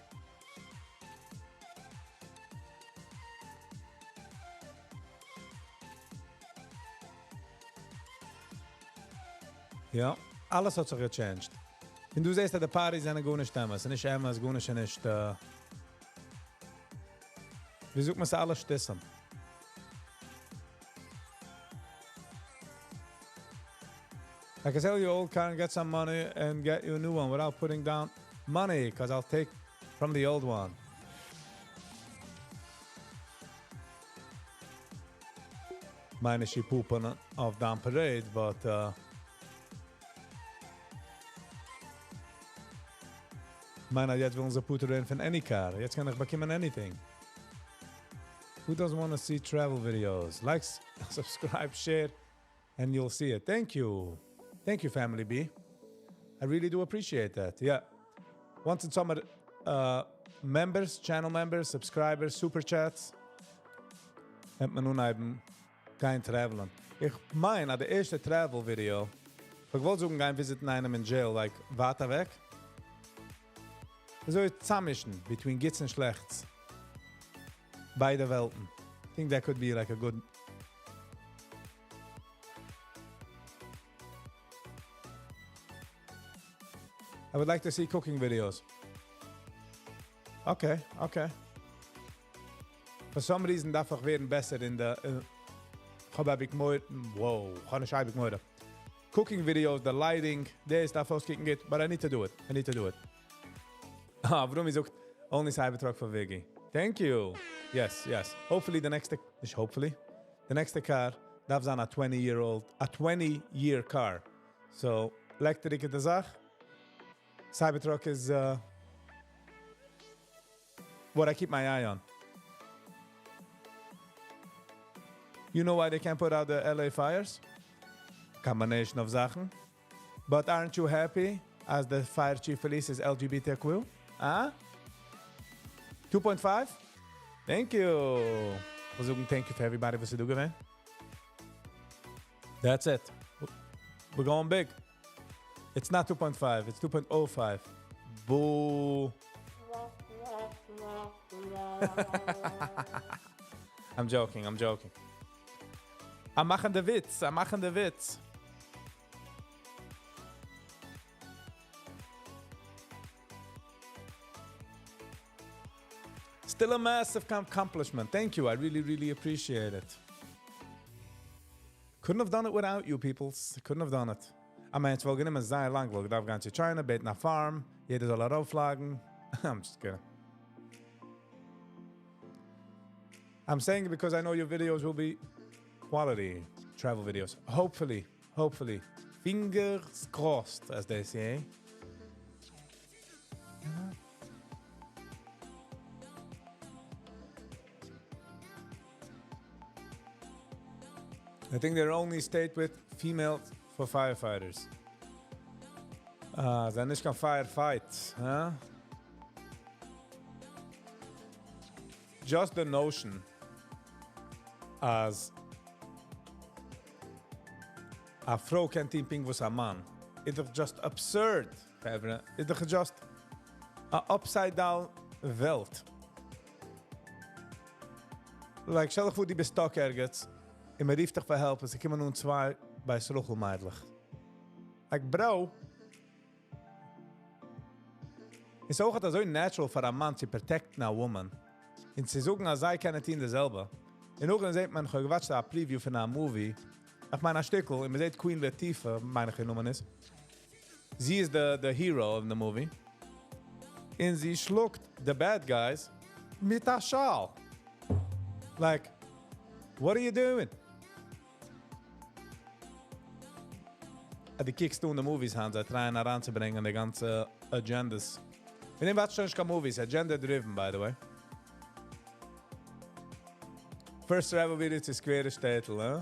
יא, אלעס האט זיך גע change ט. און דו זעסט אז די parties זענען גארנישט אמת, ס'איז נישט אמת, גארנישט איז נישט, ווי זאגט מען, ס'איז אלעס שטותים. I can sell you old car and get some money and get you a new one without putting down money, because I'll take from the old one. מיין נישט poop ן אויף דיין parade, but מיין אז יעצט ווילן זיי פטור ווערן פון any car. יעצט קען איך באקומען anything. Who doesn't want to see travel videos? Like, subscribe, share, and you'll see it. Thank you. Thank you, Family B. I really do appreciate that. Yeah. Once in summer, members, channel members, subscribers, super chats. וועט מען אנהייבן גיין travel ען. איך מיין, אז די ערשטע travel video, איך וואלט זאגן גיין visit ן איינעם אין jail, like, ווייט אוועק. אזוי צאממישן, between גוטס און שלעכטס. ביידע וועלטן. I think that could be like a good. I would like to see cooking videos. Okay. For some reason דארף איך ווערן בעסער אין די... איך האב אייביג מורא... Wow, איך האב נישט אייביג מורא. Cooking videos, the lighting, דאס דארף אויסקוקן גוט, but I need to do it. I need to do it. Ah, Avrumi זאגט, only Cybertruck for Viggy. Thank you. Yes. Hopefully the next, נישט hopefully, the next car דארף זיין a 20-year-old, a 20-year car. So, electric איז די זאך. Cybertruck is what I keep my eye on. You know why they can't put out the LA fires? Combination of זאכן. But aren't you happy as the fire chief police is LGBTQ? Huh? 2.5? Thank you. Thank you for everybody וואס איז דא געווען. That's it. We're going big. It's not 2.5, it's 2.05. Boo. I'm joking, I'm joking. I'm מאכן די וויץ, I'm מאכן די וויץ. Still a massive accomplishment. Thank you. I really, really appreciate it. Couldn't have done it without you, peoples. Couldn't have done it. I mean, עס וואלט גענומען זייער לאנג. וואלט געדארפט גיין צו China, בעטן א farm, יעדער זאל ארויפלייגן. I'm just kidding. I'm saying it because I know your videos will be quality travel videos. Hopefully, hopefully. Fingers crossed, as they say. I think they're only state with female for firefighters. Ah, זיי נישט קיין firefight, huh? Just the notion אז א פרוי קען טון פונקט וואס א מאן איז דאך just absurd, חברה. איז דאך just א upside down וועלט. Like, שטעל דיך פאר, דו ביסט stuck ערגעץ, און מען רופט דיך פאר help, און ס'קומען אן צוויי בית רחל מיידלעך. Like, bro, איז אויך אזוי natural פאר א מאן צו protect ן א woman. און צו זאגן, אז זיי קענען טון דאס זעלבע. און נאכדעם זעט מען, איך האב גע watch ט א preview פון א movie, איך מיין א שטיקל, און מען זעט Queen Latifah, מיין איך איר נאמען איז. זי איז the hero of the movie. און זי שלאגט the bad guys מיט א שאל. Like, what are you doing? אז דו קוקסט אן די movies היינט, זיי try ען אריינצוברענגען די גאנצע agendas. מיר נעמען watch שוין נישט קיין movies, agenda driven, by the way. First travel video צו סקווערע שטעטל, huh?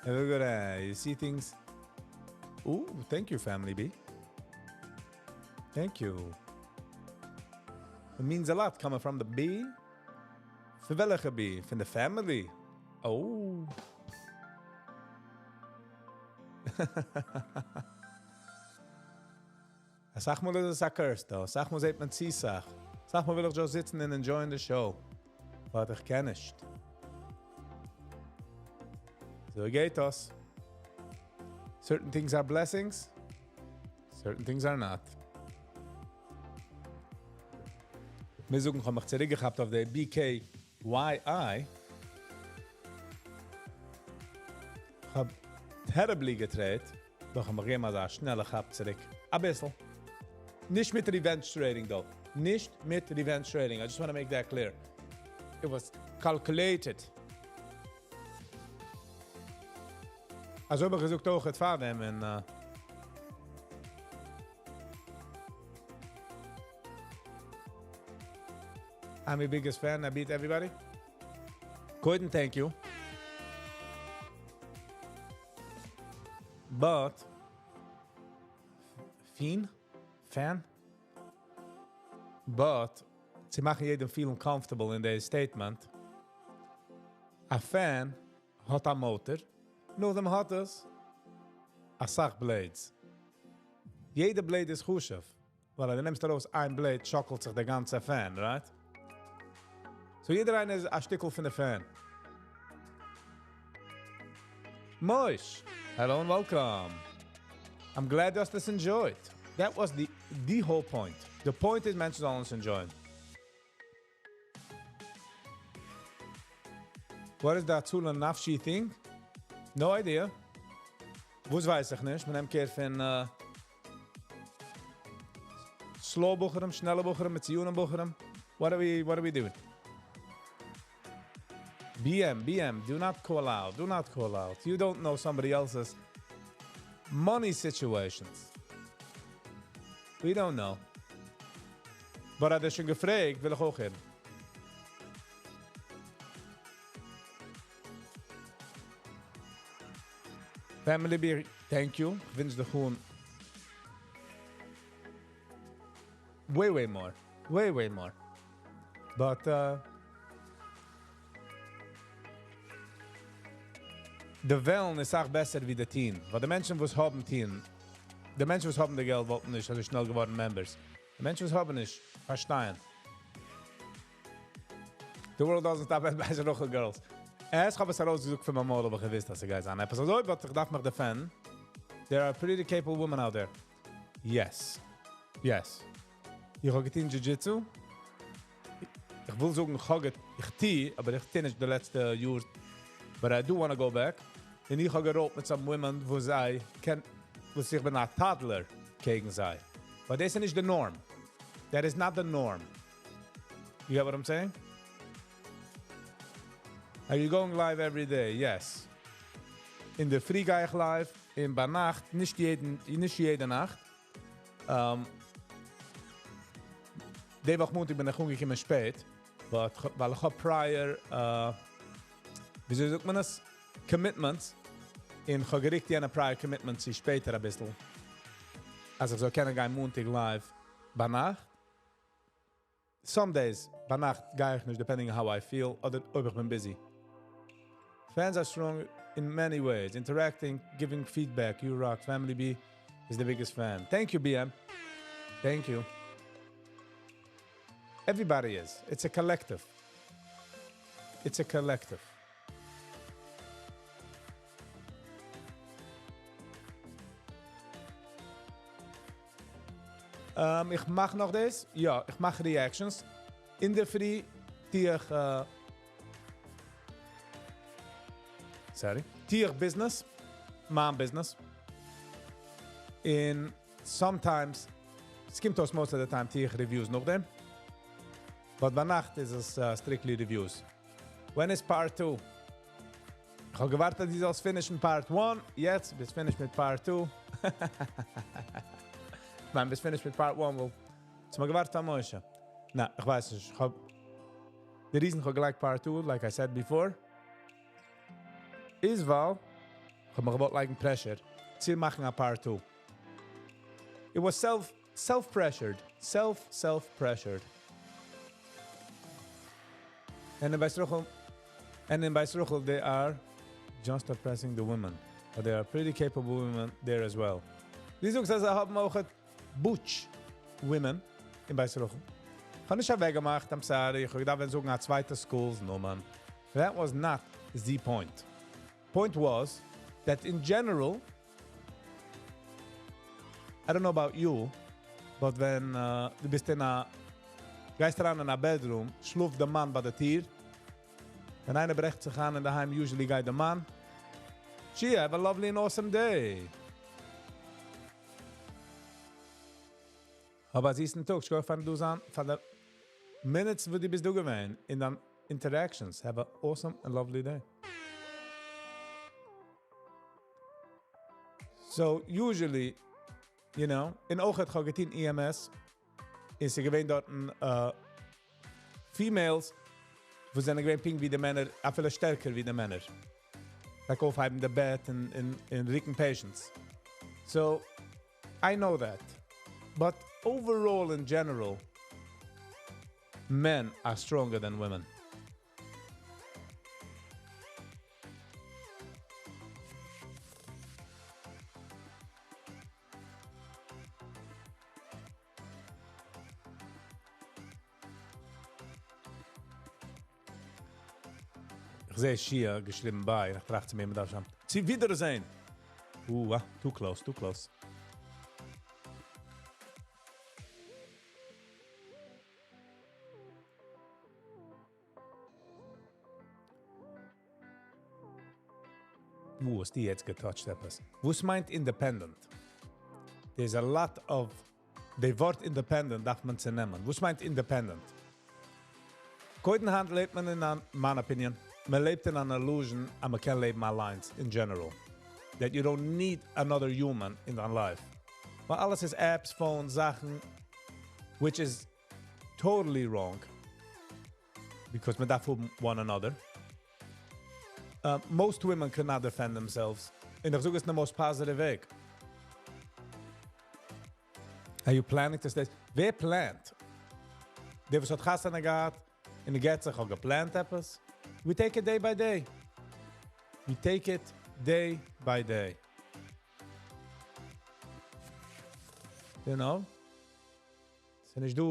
Look at that. You see things. Ooh, thank you, Family B. Thank you. It means a lot coming from the B. פון וועלכע B? פון the family. Oh. אסאך מאל איז עס א curse, though. אסאך מאל זעט מען צו אסאך. אסאך מאל וויל איך just זיצן and enjoying the show. But איך קען נישט. אזוי גייט דאס. Certain things are blessings, certain things are not. מיר זאגן, איך האב מיך צוריקגעכאפט אויף די BKYI. איך האב terribly גע trade, דאך האב איך געגעבן אזא שנעלע כאפ צוריק. א ביסל. נישט מיט revenge trading though. נישט מיט revenge trading. I just want to make that clear. It was calculated. אזוי האב איך געזאגט אויך פאר דעם און uh, I'm your biggest fan. I beat everybody. קודם, thank you. But fin? Fan? But צו מאכן יעדן feeling comfortable in their statement. א fan האט א motor, נאכדעם האט עס א סאך blades. יעדע blade איז חשוב. ווייל ווען דו נעמסט ארויס איין blade, שאקלט זיך דער גאנצע fan, right? So יעדער איינער איז א שטיקל פון די fan. Moish, hello and welcome. I'm glad דו האסט עס enjoyed. That was the whole point. The point is מענטשן זאלן עס enjoyen. What is the הצלה נפשי thing? No idea. וואס ווייס איך נישט? מען נעמט care פון uh, slow בחורים, שנעלע בחורים, מיט ציונים בחורים. What are we doing? BM, BM, do not call out. Do not call out. You don't know somebody else's money situations. We don't know. But האט ער שוין געפרעגט, וויל איך אויך הערן. Family Beer, thank you. איך ווינטש דיר געוואן way, way more. Way, way more. But uh, די וועלן איז אויך בעסער ווי די טון. ווייל די מענטשן, וואס האבן טון, די מענטשן, וואס האבן די געלט, וואלטן נישט אזוי שנעל געווארן members. די מענטשן, וואס האבן נישט, פארשטייען. The world doesn't stop at בית רחל girls. איך האב עס ארויסגעזאגט פון מיין מויל, אבער איך ווייס, אז ס'גייט זיין. עפעס אזוי, but איך דארף מיך defend. There are pretty capable women out there. Yes. Yes. איך האב געטון Jiu-Jitsu. איך וויל זאגן, איך האב איך טו, אבער איך טו נישט די לעצטע יאר. But I do want to go back. און איך האב גע roll ט מיט some women, וואו זיי קען, וואס איך בין א toddler קעגן זיי. But דאס איז נישט the norm. That is not the norm. You get what I'm saying? Are you going live every day? Yes. אין דער פרי גיי איך live, און ביינאכט, נישט יעדן, נישט יעדע נאכט. די וואך מאנטאג בין איך אנגעקומען שפעט, but ווייל איך האב prior, uh, וויאזוי זאגט מען עס? Commitments. און איך האב גערוקט יענע prior commitments צו שפעטער א ביסל. אז איך זאל קענען גיין מאנטאג live ביינאכט. Some days, ביינאכט גיי איך נישט, depending on how I feel, אדער אויב איך בין busy. Fans are strong in many ways, interacting, giving feedback. You rock. Family B is the biggest fan. Thank you, BM. Thank you. Everybody is. It's a collective. It's a collective. Um, איך מאך נאך דאס. יא, איך מאך reactions. אין דער פרי טו איך uh, sorry, טו איך business, מיין business. און sometimes, עס קומט אויס most of the time, טו איך reviews נאכדעם. But ביינאכט איז עס uh, strictly reviews. When is part 2? איך האב געווארט, אז דו זאלסט finish ן part 1. יעצט ביסט finished מיט part 2. מיין, ביסט finished מיט part 1. Well, האסט מיר געווארט אויף משה. נא, איך ווייס נישט. איך האב the reason איך האב געלייגט part 2, like I said before, איז ווייל איך האב מיך געוואלט לייגן pressure צו מאכן א part 2. It was self self pressured, self self pressured. And in בית רחל, and in בית רחל they are just oppressing the women. But there are pretty capable women there as well. דו זאגסט אז זיי האבן אויך butch women אין בית רחל. איך האב נישט אוועקגעמאכט, I'm sorry, איך האב געדארפט זאגן א צווייטע school's נאמען. That was not the point. Point was, that in general, I don't know about you, but ווען דו ביסט אין א, גייסט אריין אין א bedroom, שלאפט דער מאן ביי די טיר. ווען איינער ברעכט זיך איין אין דער היים, usually גייט דער מאן. Chia, have a lovely and awesome day. האב א זיסן טאג, שכוח פארן דא זיין, פאר די minutes וואס דו ביסט דא געווען, אין דיין interactions. Have a awesome and lovely day. So, usually, you know, און אויך האט איך געטון EMS, איז געווען דארט females, וואס זענען געווען פונקט ווי די מענער, אפילו שטערקער ווי די מענער. Like אויפהייבן די בעט און רוקן patients. So, I know that. But overall, in general, men are stronger than women. איך זע שיע געשריבן bye, איך טראכט צו מיר, מ'דארף שוין. צו ווידערזען. Too close, too close. האסטו יעצט גע touch ט עפעס? וואס מיינט independent? There's a lot of די ווארט independent דארף מען צונעמען. וואס מיינט independent? קודם היינט לעבט מען אין, מיין opinion, מען לעבט אין אן illusion, אז מען קען לעבן אליין in general. That you don't need another human in דיין life. ווייל אלעס איז apps, phones, זאכן, which is totally wrong. Because מען דארף האבן one another. Most women cannot defend themselves. און איך זאג עס in the most positive way. Are you planning to stay? ווער plan ט? דער וואס האט חתונה געהאט, און גייט זיך אויך גע plan ט עפעס? We take it day by day. We take it day by day. You know? ס'איז נישט דא,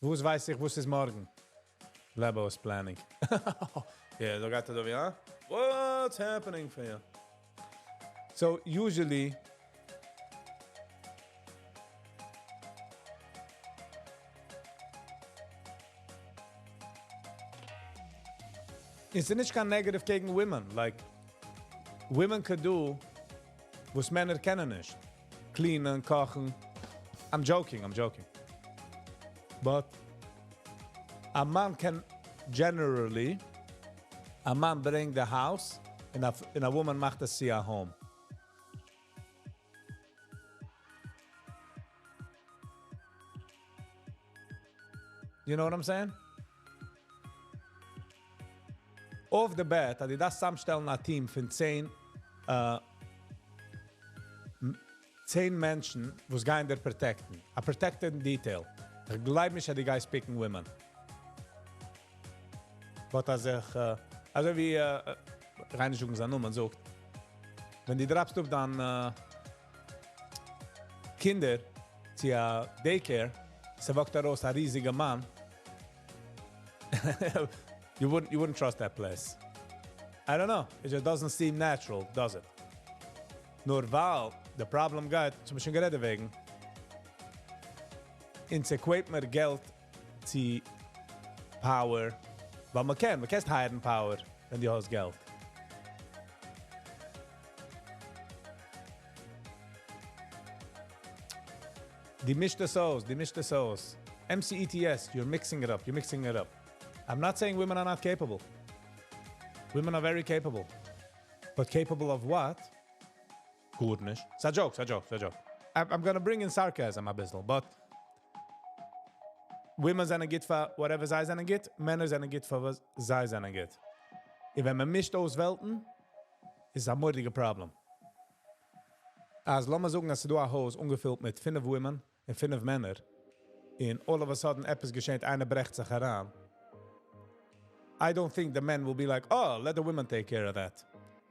וואס ווייס איך, וואס איז מארגן? Lebo is planning. Yeah, דא גייט ער דא ווי, huh? What's happening for you? So, usually, איז נישט קיין negative קעגן women. Like, women could do וואס מענער קענען נישט. Clean ען, קאכן. I'm joking, I'm joking. But a man can generally, a man bring the house and a woman מאכט עס צו א home. You know what I'm saying? Off the bat, אז דו דארפסט צוזאמשטעלן א team פון 10 מענטשן, וואס גייען דיר protect ן. A protected detail. איך גלייב נישט, אז דו גייסט pick ן women. But אז איך, אזוי ווי, ריינשוגן זיין נאמען זאגט, ווען דו drop סט אפ דיין קינדער צו א daycare, ס'וואקט ארויס א ריזיגער מאן. You wouldn't trust that place. I don't know. It just doesn't seem natural, does it? נאר ווייל the problem גייט, צום שוין גערעדט וועגן, אונז equate מיר געלט צו power, ווייל מען קען hire ן power, ווען דו האסט געלט. דו מישסט עס אויס, דו מישסט עס אויס. MCETS, you're mixing it up, you're mixing it up. I'm not saying women are not capable. Women are very capable. But capable of what? גארנישט. It's a joke, it's a joke, it's a joke. I'm gonna bring in sarcasm א ביסל, but women זענען גוט פאר whatever זיי זענען גוט, מענער זענען גוט פאר וואס זיי זענען גוט. און ווען מען מישט אויס וועלטן, איז א מורא'דיגע problem. אז לאמיר זאגן, אז ס'דא א הויז אנגעפילט מיט פינף women און פינף מענער, און all of a sudden עפעס געשעט, איינער ברעכט זיך אריין. I don't think the men will be like, "Oh, let the women take care of that."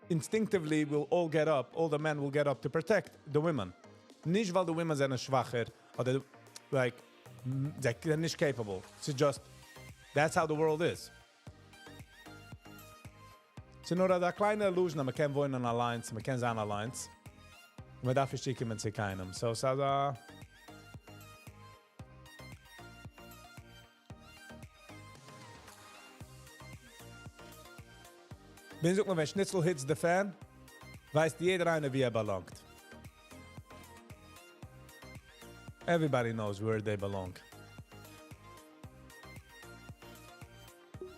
Instinctively, we'll all get up, all the men will get up to protect the women. נישט ווייל the women זענען שוואכער, אדער, like, זיי זענען נישט capable. It's just, that's how the world is. ס'איז נאר אזא קליינע illusion אז מ'קען וואוינען אליינס, מ'קען זיין אליינס. און מ'דארף נישט צוקומען צו קיינעם. So ס'איז א. ווי זאגט מען, ווען שניצל hits the fan, ווייסט יעדער איינער וואו ער באלאנגט. Everybody knows where they belong.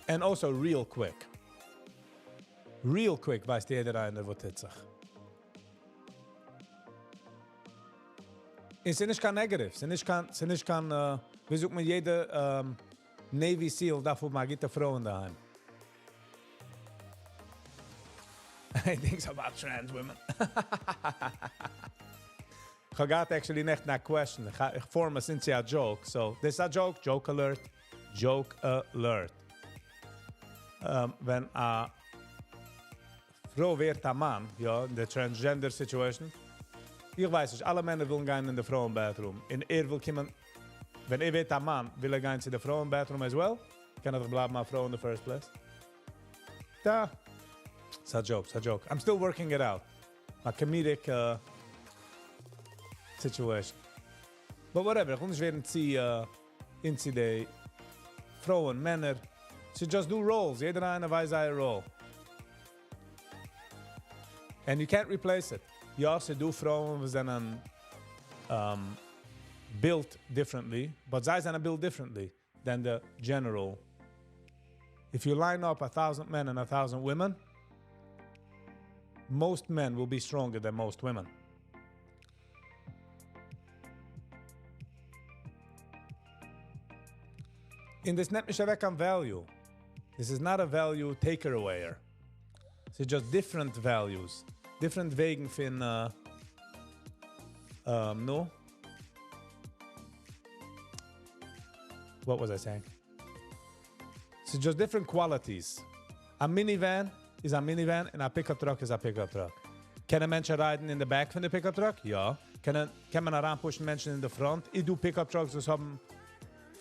And also real quick. Real quick ווייסט יעדער איינער וואס טוט זיך. און ס'איז נישט קיין negative, ס'איז נישט קיין, ס'איז נישט קיין, ווי זאגט מען, יעדע Navy SEAL דארף האבן א גוטע פרוי אין דער היים. He thinks about trans women. איך האב געהאט actually נעכטן א question. איך, איך form עס into a joke. So, this is a joke, joke alert, joke alert. ווען א פרוי ווערט א מאן, יא, אין די transgender situation, איך ווייס נישט, אלע מענער ווילן גיין אין די פרויען bathroom. און ער וויל קומען, ווען ער ווערט א מאן, וויל ער גיין צו די פרויען bathroom as well? קען ער דאך בלייבן א פרוי in the first place? Da. It's a joke, it's a joke. I'm still working it out. A comedic situation. But whatever, איך וויל נישט ווערן צו into the פרויען, מענער. So just do roles. יעדער איינער ווייסט זיין role. And you can't replace it. יא, ס'דא פרויען, וואס זענען built differently, but זיי זענען built differently than the general. If you line up 1,000 men and 1,000 women, most men will be stronger than most women. און דאס נעמט נישט אוועק קיין value. This is not a value taker away. It's just different values. Different וועגן פון, no? What was I saying? It's just different qualities. A minivan is a minivan and a pickup truck is a pickup truck. קען א מענטש ride ן in the back פון די pickup truck? יא. קען מען אריינ push ן מענטשן in the front? איז דא pickup trucks וואס האבן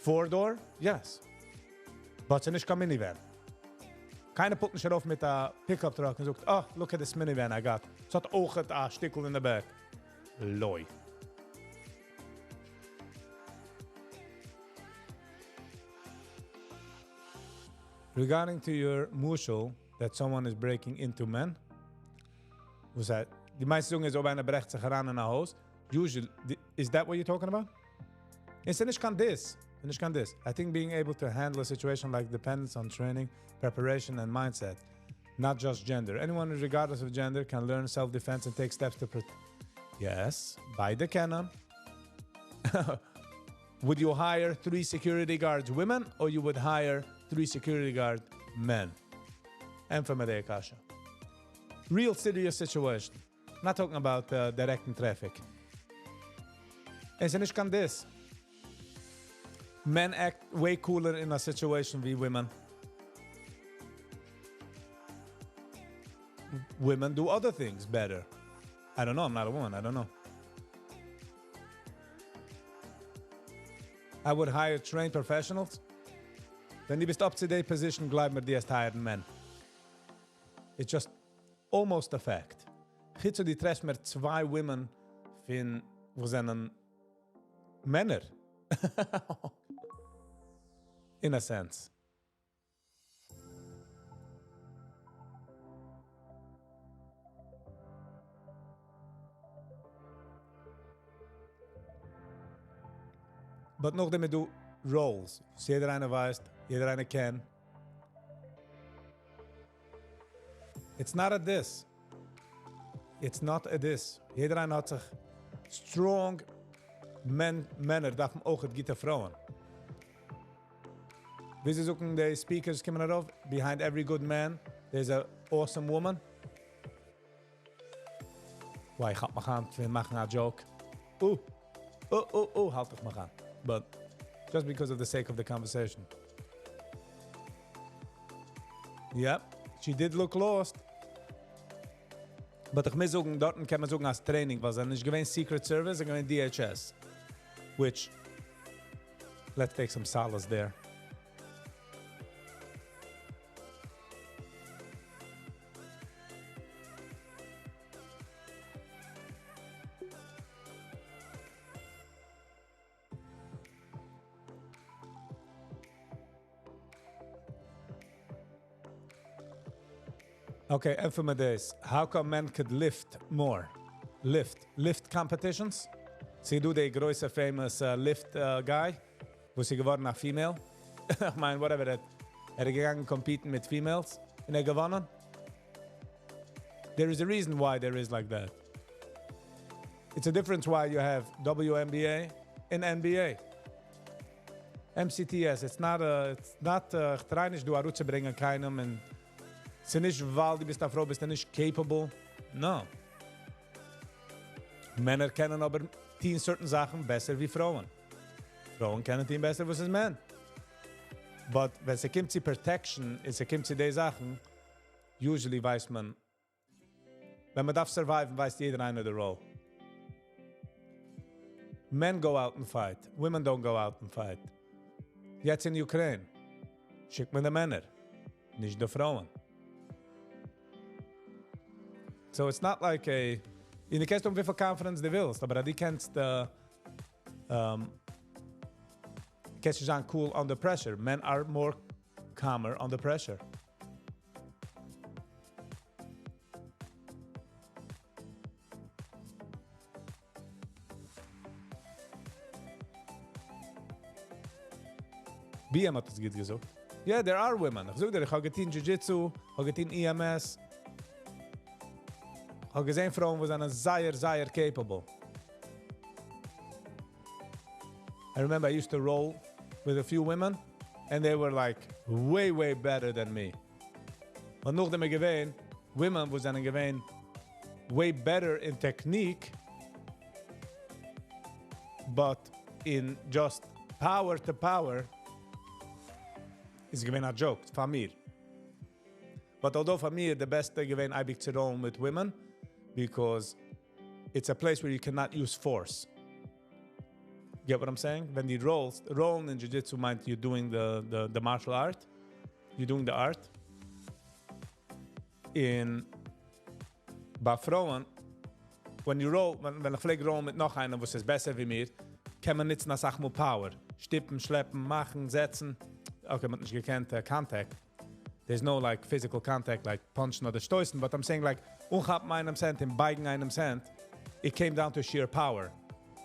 four door? Yes. But ס'איז נישט קיין minivan. קיינער put נישט ארויף מיט א pickup truck און זאגט, "Oh, look at this minivan I got. ס'האט אויך א שטיקל in the back." Loi. Regarding to your משל that someone is breaking into men, וואס הייסט, די מיינסט זאגן איז, אויב איינער ברעכט זיך אריין אין א הויז, usually, is that what you're talking about? ס'איז נישט קיין diss. נישט קיין diss. I think being able to handle a situation like depends on training, preparation and mindset, not just gender. Anyone regardless of gender can learn self-defense and take steps to protect. Yes, ביידע קענען. Would you hire three security guards women or you would hire three security guard men? ענטפער מיר די קשיא. Real serious situation. Not talking about direct traffic. ס'איז נישט קיין diss. Men act way cooler in a situation ווי women. Women do other things better. I don't know, I'm not a woman, I don't know. I would hire trained professionals. ווען דו ביסט up to date position, גלייב מיר, דו וועסט hire ן men. It's just almost a fact. חוץ דו טרעפסט מיר צוויי women פון, וואס זענען מענער. In a sense. But נאכדעם דא roles. יעדער איינער ווייסט, יעדער איינער קען. It's not a diss. It's not a diss. יעדער איינער האט זיך strong men, מענער דארפן אויך גוטע פרויען. ווי זיי זאגן, די speakers קומען ארויף, behind every good man, there's a awesome woman. Why, איך האלט מיך אן, מיר מאכן א joke. האלט איך מיך אן. But just because of the sake of the conversation. Yep, she did look lost. But איך מוז זאגן, דארטן קען מען זאגן אלס training, ווייל זיי נישט געווען Secret Service, זיי געווען DHS. Which, let's take some solace there. Okay, ענטפער מיר דאס. How come men could lift more? Lift. Lift competitions? ס'איז דא די גרויסע famous lift guy, וואס איז געווארן א female. איך מיין, whatever, ער ער איז געגאנגען compete ן מיט females און ער האט געוואונען. There is a reason why there is like that. It's a difference why you have WNBA און NBA. MCTS, it's not a, it's not, איך try נישט דא אראפצוברענגען קיינעם און ס'איז נישט ווייל דו ביסט א פרוי ביסטו נישט capable. No. מענער קענען אבער טון certain זאכן בעסער ווי פרויען. פרויען קענען טון בעסער וואס איז men. But ווען ס'קומט צו protection און ס'קומט צו די זאכן, usually ווייסט מען, ווען מען דארף survive ן ווייסט יעדער איינער די role. Men go out and fight. Women don't go out and fight. יעצט אין Ukraine שיקט מען די מענער, נישט די פרויען. So it's not like a, און דו קענסט האבן וויפיל confidence דו ווילסט, אבער אז דו קענסט, קענסט נישט זיין cool under pressure. Men are more calmer under pressure. BM האט עס גוט געזאגט. Yeah, there are women. איך זאג דיר, איך האב געטון Jiu-Jitsu, איך האב געטון EMS. איך האב געזען פרויען וואס זענען זייער, זייער capable. I remember I used to roll with a few women and they were like way, way better than me. און נאכדעם איז געווען women וואס זענען געווען way better in technique, but in just power to power איז געווען א joke פאר מיר. But although פאר מיר די בעסטע געווען אייביג צו roll ן מיט women, because it's a place where you cannot use force. Get what I'm saying? ווען דו roll סט, roll ן אין Jiu-Jitsu מיינט you're doing the, the, the martial art, you're doing the art. און ביי פרויען, when you roll, ווען, ווען איך פלעג roll ן מיט נאך איינעם וואס איז בעסער ווי מיר, קען מען נוצן אסאך מאל power. שטופן, שלעפן, מאכן, זעצן. Okay, מען האט נישט געקענט contact. There's no like physical contact like punch ן אדער שטויסן, but I'm saying like, אנכאפן איינעמ'ס הענט און בייגן איינעמ'ס הענט, it came down to sheer power.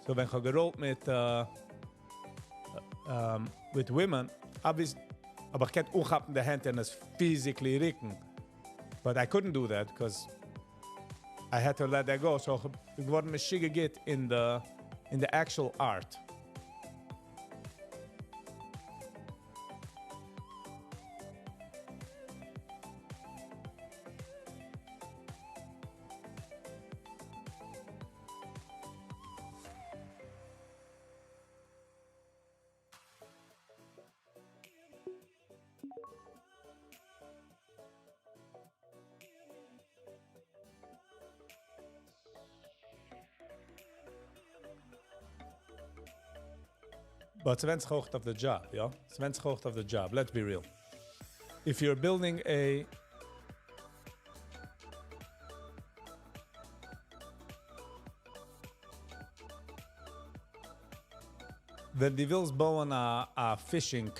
So ווען כ'האב גע roll ט מיט with women, obvious, אבער איך קען אנכאפן די הענט און עס physically רוקן. But I couldn't do that because I had to let that go. So איך בין געווארן משוגע גוט אין the in the actual art. But ס'ווענדט זיך אויך אויף די job, יא? ס'ווענדט זיך אויך אויף די job, let's be real. If you're building a ווען דו ווילסט בויען א א fishing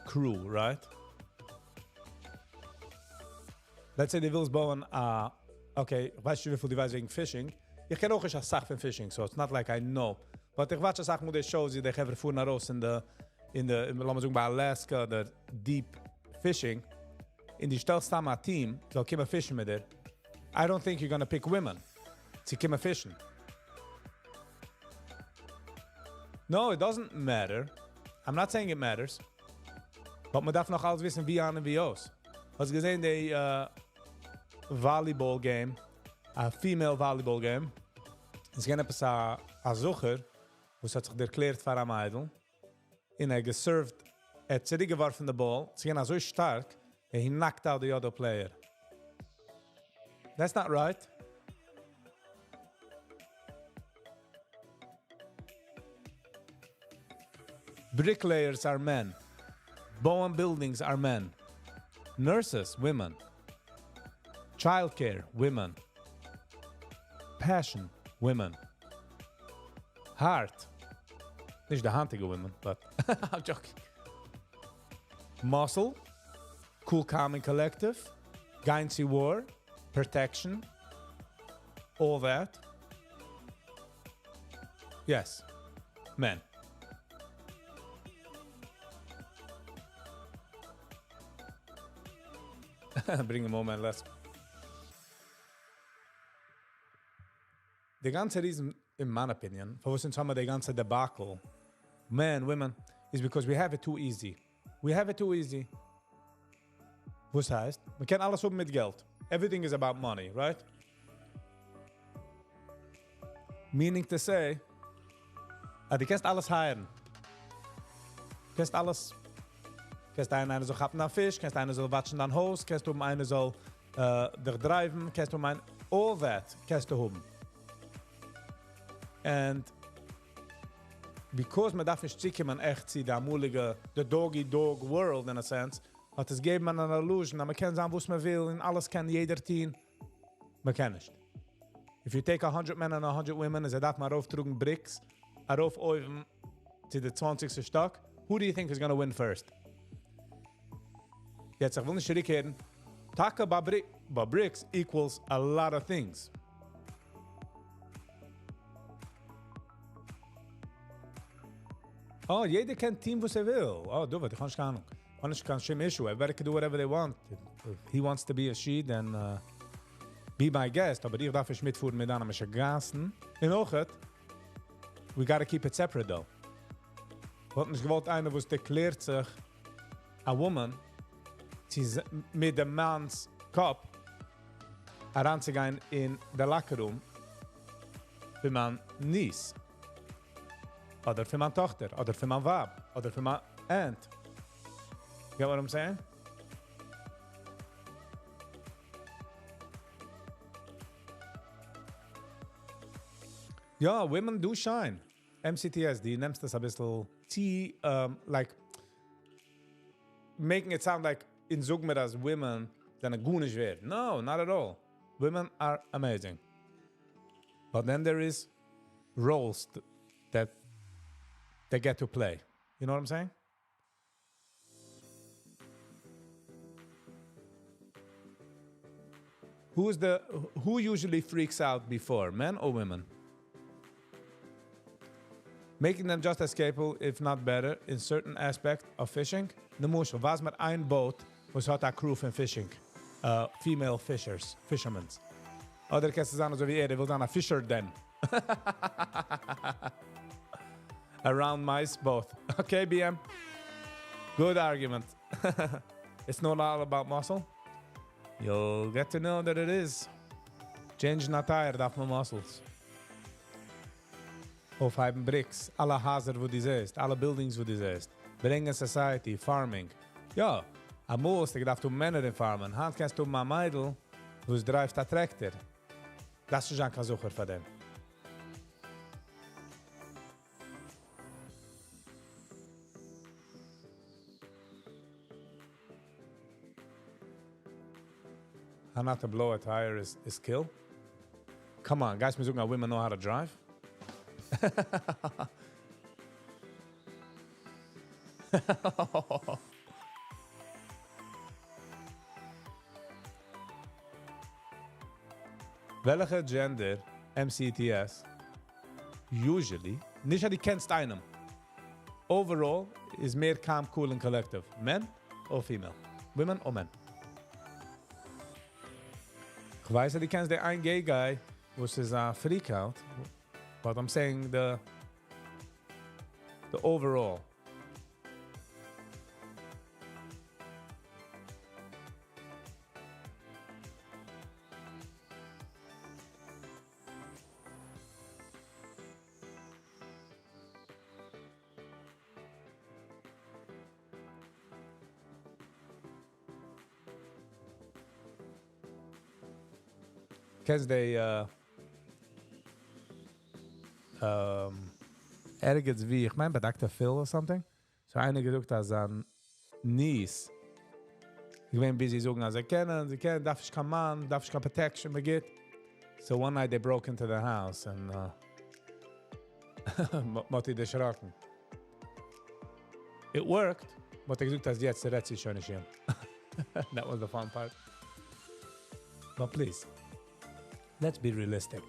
crew, right? Let's say דו ווילסט בויען א, okay, איך ווייס נישט וויפיל דו ווייסט וועגן fishing. איך קען אויך נישט אסאך פון fishing, so it's not like I know. But איך watch אסאך מאל די shows ווי די חברה פארן ארויס אין די, אין די, לאמיר זאגן ביי Alaska אדער deep fishing, און דו שטעלסט צאם א team, זאל קומען fish ן מיט דיר. I don't think you're gonna pick women צו קומען fish ן. No, it doesn't matter. I'm not saying it matters. But מען דארף נאך אלץ וויסן ווי איין און ווי אויס. האסט געזען די volleyball game, א female volleyball game? עס איז געווען עפעס א א זכר וואס האט זיך דערקלערט פאר א מיידל, און ער האט גע serve ט, ער האט צוריקגעווארפן די באל, עס איז געווען אזוי שטארק, and he knocked out the other player. That's not right. Bricklayers are men. בויען buildings are men. Nurses, women. Childcare, women. Passion, women. Heart. נישט די היינטיגע women, but I'm joking. Muscle, cool, calm and collective. גיין צו war, protection, all that. Yes, men. Bring a moment, let's. די גאנצע reason, in my opinion, פארוואס אונז האבן מיר די גאנצע debacle, men, women, is because we have it too easy. We have it too easy. וואס הייסט? מען קען אלעס האבן מיט געלט. Everything is about money, right? Meaning to say, אז דו קענסט אלעס hire ן. קענסט אלעס. קענסט איינער איינער זאל כאפן א פיש, קענסט איינער זאל watch ן דיין הויז, קענסט האבן איינער זאל דיך drive ן, קענסט האבן איינער, all that קענסטו האבן. And because מען דארף נישט צוקומען עכט צו די אמאליגע, the doggy dog world in a sense, האט עס געגעבן אן illusion, אז מען קען זיין וואס מען וויל און אלעס קען יעדער טון. מען קען נישט. If you take 100 men and 100 women, און זיי דארפן ארויפטראגן bricks, ארויף אויבן צו די 20סטע שטאק, who do you think is gonna win first? יעצט, איך וויל נישט צוריקקערן. טאקע ביי bricks equals a lot of things. Oh, יעדער קען טון וואס ער וויל. Oh, דו, איך האב נישט קיין אהנונג. איך האב נישט קיין שום issue. Everybody can do whatever they want. If, if he wants to be a she, then be my guest. אבער איך דארף נישט מיטפארן מיט דיינע משוגעת'ן. און אויך, we gotta keep it separate though. וואלט נישט געוואלט איינער, וואס declare ט זיך a woman, צו מיט דעם מאנ'ס קאפ אריינצוגיין אין דער locker room פון מיין niece. אדער פון מיין טאכטער, אדער פון מיין ווייב, אדער פון מיין aunt. Get what I'm saying? יא, women do shine. MCTS, דו נעמסט דאס א ביסל צו, like, making it sound like אונז זאגן מיר אז women זענען גארנישט ווערד. No, not at all. Women are amazing. But then there is roles that they get to play. You know what I'm saying? Who usually freaks out before, men or women? Making them just as capable, if not better, in certain aspect of fishing. למשל, וואס מיט איין boat, וואס האט א crew פון fishing, female fishers, fishermen. אדער קענסטו זיין אזוי ווי ער, ער וויל זיין א fisher then. Around mice, both. Okay, BM. Good argument. It's not all about muscle. You'll get to know that it is. Change א tire דארף מען muscles. אויפהייבן bricks, אלע הייזער וואו דו זעסט, אלע buildings וואו דו זעסט. ברענגען society, farming. יא, אמאל האסטו געדארפט האבן מענער אין farm ען. היינט קענסטו האבן א מיידל, וואס drive ט א tractor. דאס איז קיין זכר פאר דעם. How not to blow a tire is skill? Come on, guys, מיר זאגן, women know how to drive? וועלכע gender MCTS usually, נישט אז דו קענסט איינעם, overall איז מער calm, cool and collective. Men or female? Women or men? איך ווייס, אז דו קענסט דער איין gay guy, וואס איז א freak out, but I'm saying the overall. קענסט די ערגעץ ווי, איך מיין ביי Dr. Phil or something. So איינער געזאגט, אז זיין niece געווען busy זאגן, אז זיי קענען, זיי קענען, דארף נישט קיין מאן, דארף נישט קיין protection, מען גייט. So one night they broke into the house and מ'האט איר דערשראקן. It worked, but ער געזאגט, אז יעצט רעדט זי שוין נישט. That was the fun part. But please, let's be realistic.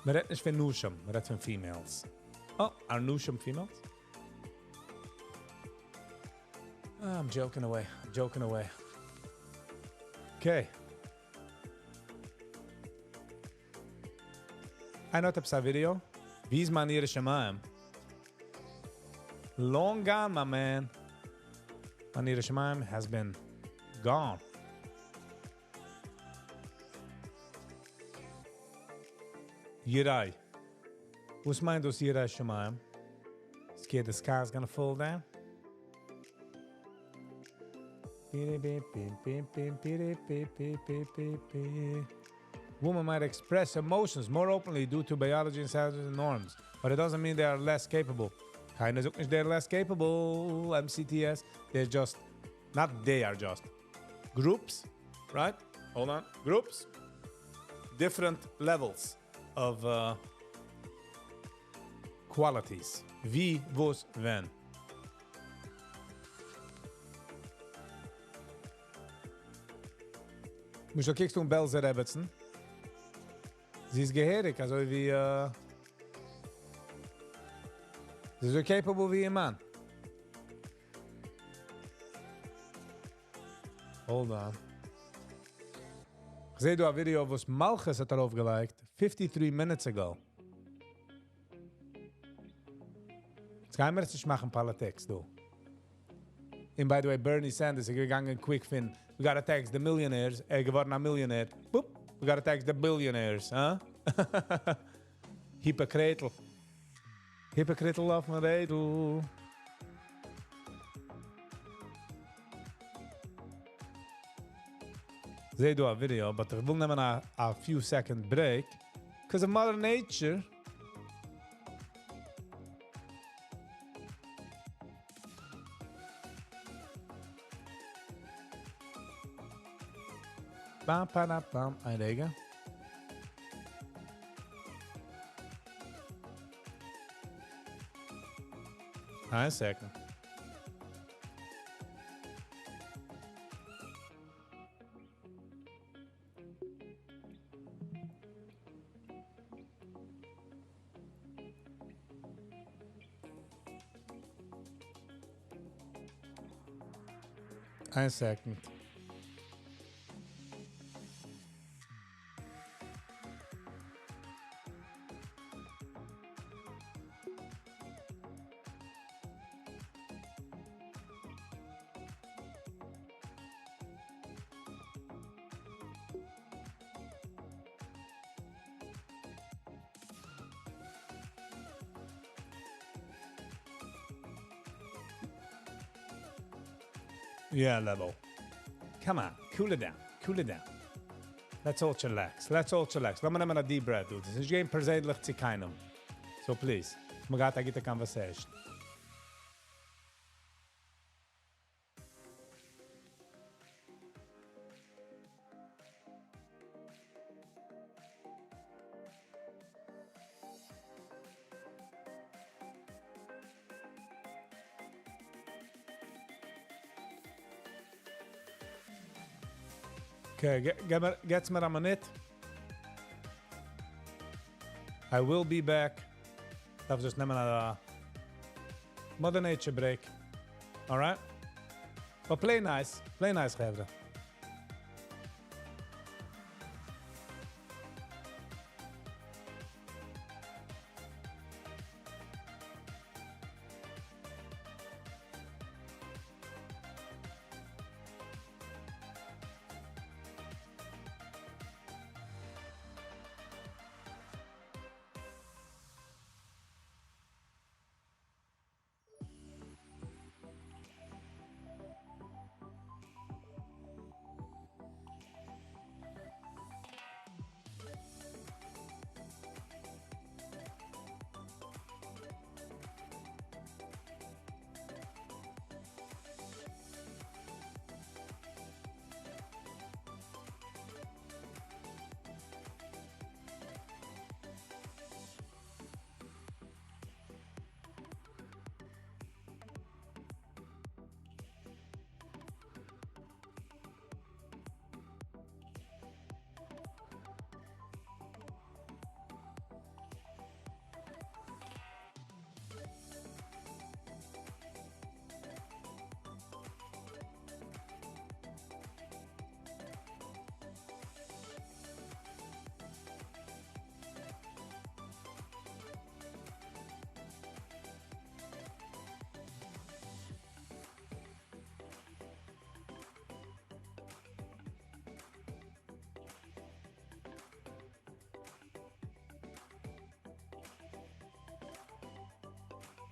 מען רעדט נישט פון נשים, מען רעדט פון females. Oh, are נשים females? I'm joking away. I'm joking away. Okay. איינער האט עפעס א video. ווי איז מיין ירא שמים? Long gone, my man. מיין ירא שמים has been gone. יראה. וואס מיינט דאס ירא שמים? Scared the sky's gonna fall down? Beep, beep, beep, beep, beep, beep, beep, beep, beep, beep, beep. Women might express emotions more openly due to biology and societal norms, but it doesn't mean they are less capable. קיינער זאגט נישט they're less capable, MCTS. They're just, not they are just, groups, right? Hold on. Groups, different levels of qualities. ווי, וואס, ווען. למשל קוקסטו אן בעלזער רעבעצן. זי איז געהעריג, אזוי ווי, זי איז אזוי capable ווי איר מאן. Hold on. איך זע דא א video, וואס מלכות האט ארויפגעלייגט 53 minutes ago. יעצט גייען מיר נישט מאכן politics, דו. And by the way, Bernie Sanders איז געגאנגען quick פון, we gotta tax the millionaires, ער איז געווארן א millionaire. Boop, we gotta tax the billionaires, huh? Hypocrite. Hypocrite אויפן רעדל. זע דא א video, but איך וויל נעמען a few second break, because of Mother Nature. Bam, pa, da, bam, איין רגע. איין second. איין second. Yeah, level. Come on, cool it down, cool it down. Let's all chillax, let's all chillax. לאמיר נעמען א deep breath, dude. עס איז נישט געווען פערזענליך צו קיינעם. So please, מ'גייט א גוטע conversation. Okay, געטס מיר א מינוט. I will be back. דארף just נעמען א Mother Nature break. All right? But play nice. Play nice, חברה.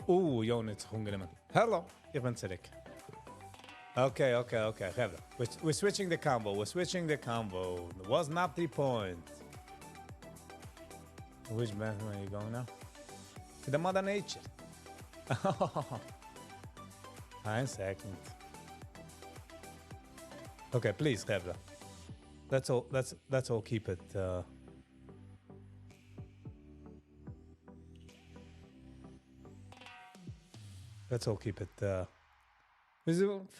Oh, יוני האט זיך אנגענומען. Hello, איך בין צוריק. Okay, okay, okay, חברה. We're switching the combo. We're switching the combo. Was not the point. Which bathroom are you going now? To the mother nature. One second. Okay, please, חברה. Let's all let's all keep it uh, Let's all keep it uh,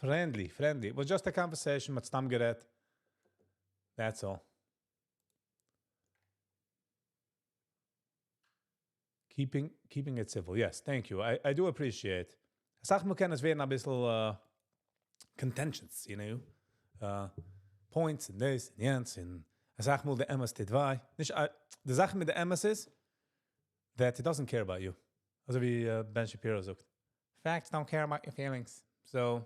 friendly, friendly. It was just a conversation, מ'האט סתם גערעדט. That's all. Keeping keeping it civil. Yes, thank you. I I do appreciate. אסאך מאל קען עס ווערן אביסל contentious, you know. Points און דאס און יענץ און אסאך מאל די אמת טוט וויי. נישט די זאך מיט די אמת איז that it doesn't care about you. אזוי ווי Ben Shapiro זאגט. Facts don't care about your feelings. So,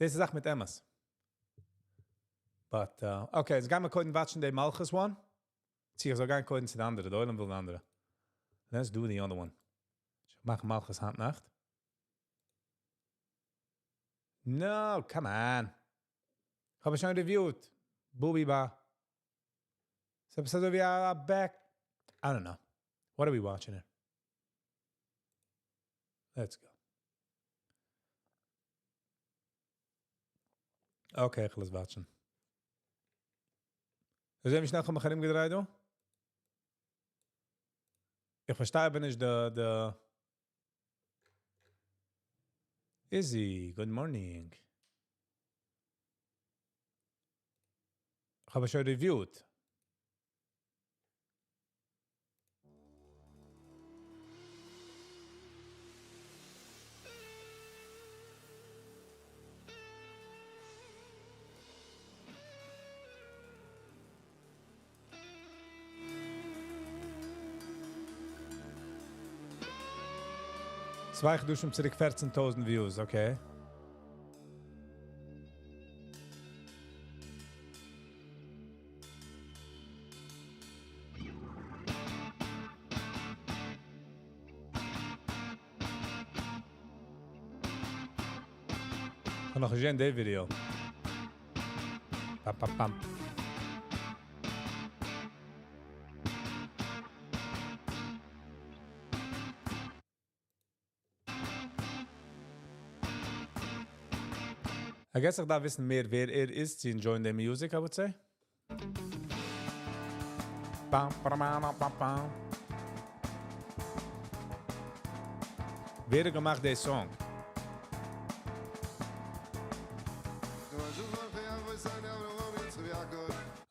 דאס איז די זאך מיט אמת. But, okay, יעצט גיימער קודם watch ן די מלכות one. צו איך זאל גיין קודם צו די אנדערע, די עולם וויל די אנדערע. Let's do the other one. איך מאך מלכות היינט נאכט. No, come on. איך האב עס שוין reviewed. בובי בא. ס'איז אזוי ווי א back. I don't know. What are we watching here? Let's go. Okay, איך וויל עס watch ן. זעהן ווי שנעל איך האב מיך ארומגעדרייט דא? איך פארשטיי אבער נישט די די Izzy, good morning. איך האב עס שוין reviewed. צוויי חדשים צוריק פערצן טויזנט views, okay. כ'האב נאך נישט געזען די ווידיאו. פאם פאם פאם. I guess איך דארף וויסן מער ווער ער איז צו enjoy ען די music, I would say. פאם פאראמאמא פאם פאם. ווער האט געמאכט די song?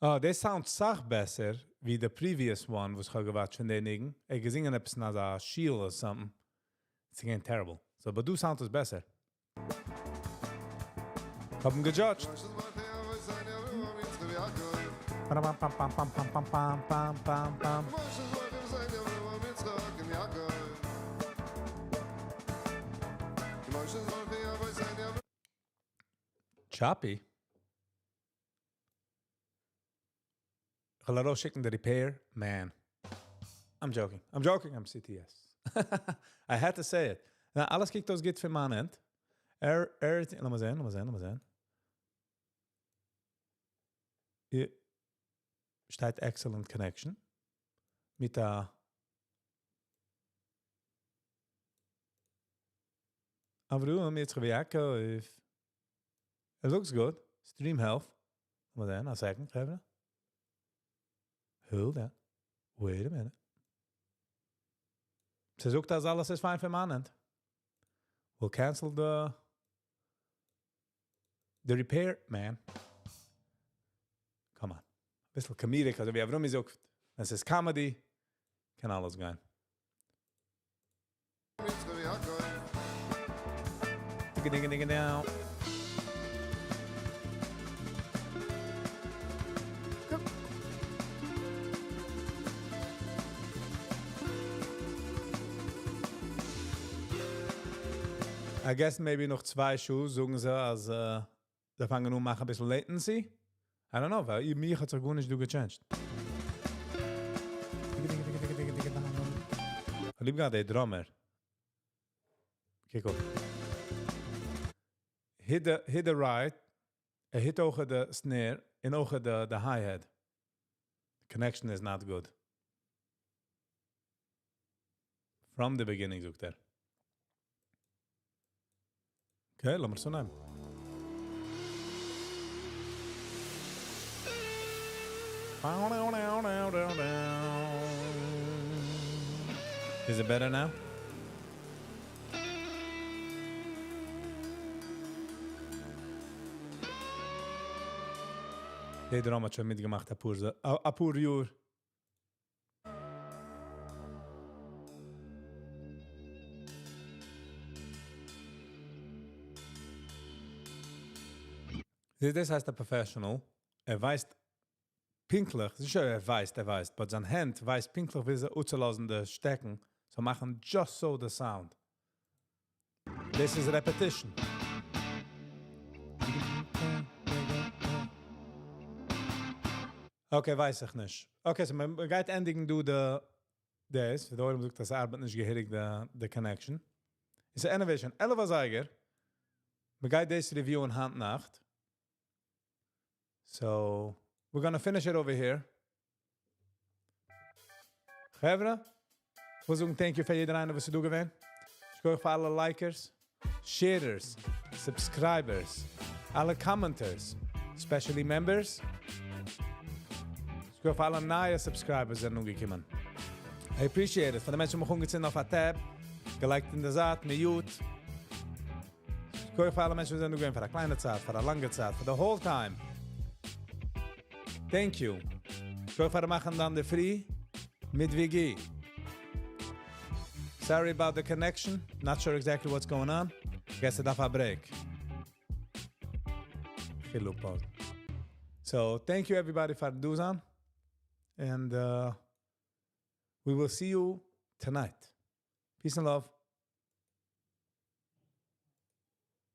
אה, דעי sound סאך בעסער ווי די previous one וואס כ'האב גע watch ט פון די ניגון. ער האט געזינגען עפעס אין אזא שיל or something. ס'איז געווען terrible. So but דא sound עס בעסער. כ'האב אים גע judge ט. Choppy? כ'וועל ארויסשיקן די repair man. I'm joking. I'm joking. I'm CTS. I had to say it. נא, אלעס קוקט אויס גוט פון מיין end. ער, ער, לאמיר זען, לאמיר זען, לאמיר זען. שטייט excellent connection. מיט א אברהם יצחק ויעקב. It looks good. Stream health. לאמיר זען, א second, חברה. Hold on. Wait a minute. ס'זאגט אז אלעס איז fine פון מיין end. We'll cancel the the repair man. Come on. אביסל comedic, אזוי ווי אברומי זאגט, ווען ס'איז comedy, קען אלעס גיין. I guess maybe נאך צוויי שעה זאגן זיי אז זיי פאנגען אן מאכן אביסל latency. I don't know, ווייל מיך האט זיך גארנישט דא גע change ט. כ'האב ליב געהאט די drummer. קוק אן. Hit the, hit the ride, ער hit אויך די snare און אויך די, די hi-hat. The connection is not good. From the beginning, זאגט ער. Okay, לאמיר עס אנהייבן. Is it better now? די drum האט שוין מיטגעמאכט א פאר, א פאר יאר. דאס הייסט א professional. ער ווייסט פונקטליך, נישט ער ווייסט, ער ווייסט, but זיין הענט ווייסט פונקטליך ווי אזוי אפצולאזן די שטעקן, צו מאכן just so the sound. This is repetition. Okay, ווייס איך נישט. Okay, so מען גייט ענדיגן דא די דאס, דער עולם זאגט, אז ס'ארבעט נישט געהעריג די, די connection. איז anyway שוין 11 אזייגער. מען גייט דאס review ען היינט נאכט. So, we're gonna finish it over here. חברה, איך וויל זאגן thank you פאר יעדער איינער וואס איז דא געווען. שכוח פאר אלע likers, sharers, subscribers, אלע commenters, especially members. שכוח פאר אלע נייע subscribers זענען אנגעקומען. I appreciate it. פאר די מענטשן וואס האבן אנגעצינדן אויף א tab, געלייגט אין די זייט, mute. שכוח פאר אלע מענטשן וואס זענען דא געווען פאר א קליינע צייט, פאר א לאנגע צייט, for the whole time. Thank you. שכוח פאר מאכן דאן די פרי מיט וויגי. Sorry about the connection. Not sure exactly what's going on. Guess איך דארף א break. חילופות. So, thank you everybody פאר דא זיין. And we will see you tonight. Peace and love.